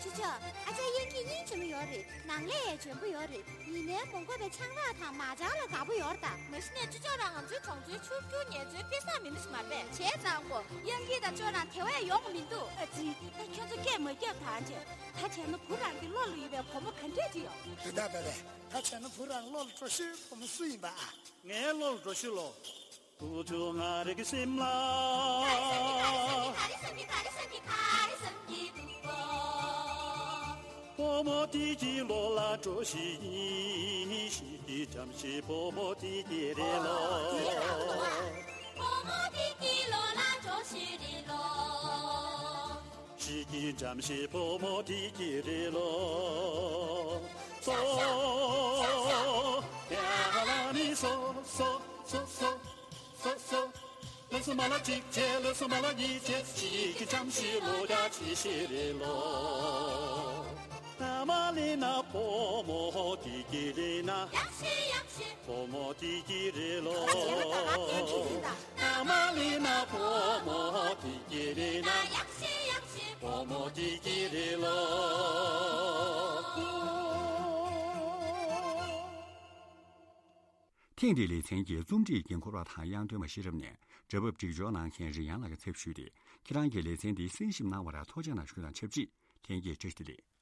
ཅི་ཅོ། ཨ་ཅག་དབྱངས་སྐྱིད་སྙིང་རྗེ་མོ་ཡོད་རེད། ནང་ལས་ཡང་འཇོན་པོ་ཡོད་རེད། ཡིན་ནའི་མོ་མགོ་པའི་ཆང་རག་དང་མ་ཅང་ལ་དགའ་པོ་ཡོད་རེད་ད། མ་གཞི་ནས་ཅི་ཅོ་རང་ང་ཚོའི་གྲོང་ཚོའི་ཕྱུག་འགྱུར་ངལ་རྩོལ་དཔེ་བཟང་མི་འདུག་ཞིག་མ་རེད་པས། བྱས་ཙང་གོ། དབྱངས་སྐྱིད་དང་ཅོ་རང་དེ་བས་ཡོང་གི་མི་འདུག་ཨ་ཙི། ད་ཁྱོད་ཚོ་སྐད་མ་རྒྱབ་ད་ཅེ། ད་བྱས་ན་བུ་རང་གི་བློ་ལ་ཡོད་པའི་བུ་མོ་ག་འདྲས་ཅིག་ཡོད། རེད་ད་པས་པས། ད་བྱས་ན་བུ་རང་བློ་ལ་འགྲོ་ཤེས་བུ་མོ་སུ་ཡིན་པ་ཨ། ངའི་བློ་ལ་འགྲོ་ཤེས་ལོ། ཐུགས་ཆུང་ང་རེ་གི་སེམས་ལ། ཕོ་མོ་དེ་གི་བློ་ལ་འགྲོ་ཤེས་ཡིན། ཤི་གི་འཇམ་ཤི་ཕོ་མོ་དེ་གི་རེད་ལོ། ཕོ་མོ་དེ་གི་བློ་ལ་འགྲོ་ཤེས་རེད་ལོ། ཤི་གི་འཇམ་ཤི་ཕོ་མོ་དེ་གི་རེད་ལོ། སོ། ཡ་ལ་ནི་སོ་སོ་སོ་སོ། སོ་སོ། ལ་སོ་མ་ལ་གཅིག་བྱས། ལ་སོ་མ་ལ་གཉིས་བྱས། ཤི་གི་འཇམ་ཤི་བློ་རྒྱ་ཆེ་ཤི་རེད་ལོ། ན་མ་ལེ་ན་ཕོ་མོ་དེ་གི་རེད་ན། ཡག་ཤི་ཡག་ཤི། ཕོ་མོ་དེ་གི་རེད་ལོ། ན་མ་ལེ་ན་ཕོ་མོ་དེ་གི་རེད་ན། ཡག་ཤི་ཡག་ཤི། ཕོ་མོ་དེ་གི་རེད་ལོ། ཐེངས་འདིའི་ལེ་ཚན་གྱི་རྩོམ་སྒྲིག་འགན་འཁུར་བ་དང་དབྱངས་སྒྲོན་མ་ཤེས་རབ་ནས་སྒྲ་ཕབ་སྒྲིག་སྦྱོར་གནང་མཁན་རིན་དབྱངས་ལགས་ཀྱི་ཚབ་ཞུས་ཏེ། ཁྱེད་རང་གིས་ལེ་ཚན་འདི་གསན་ཞིབ་གནང་བར་ཐུགས་རྗེ་གནང་ཞུ་དང་ཆབས་ཅིག་ལྷན་རྒྱས་བཀྲ་ཤིས་བདེ་ལེགས།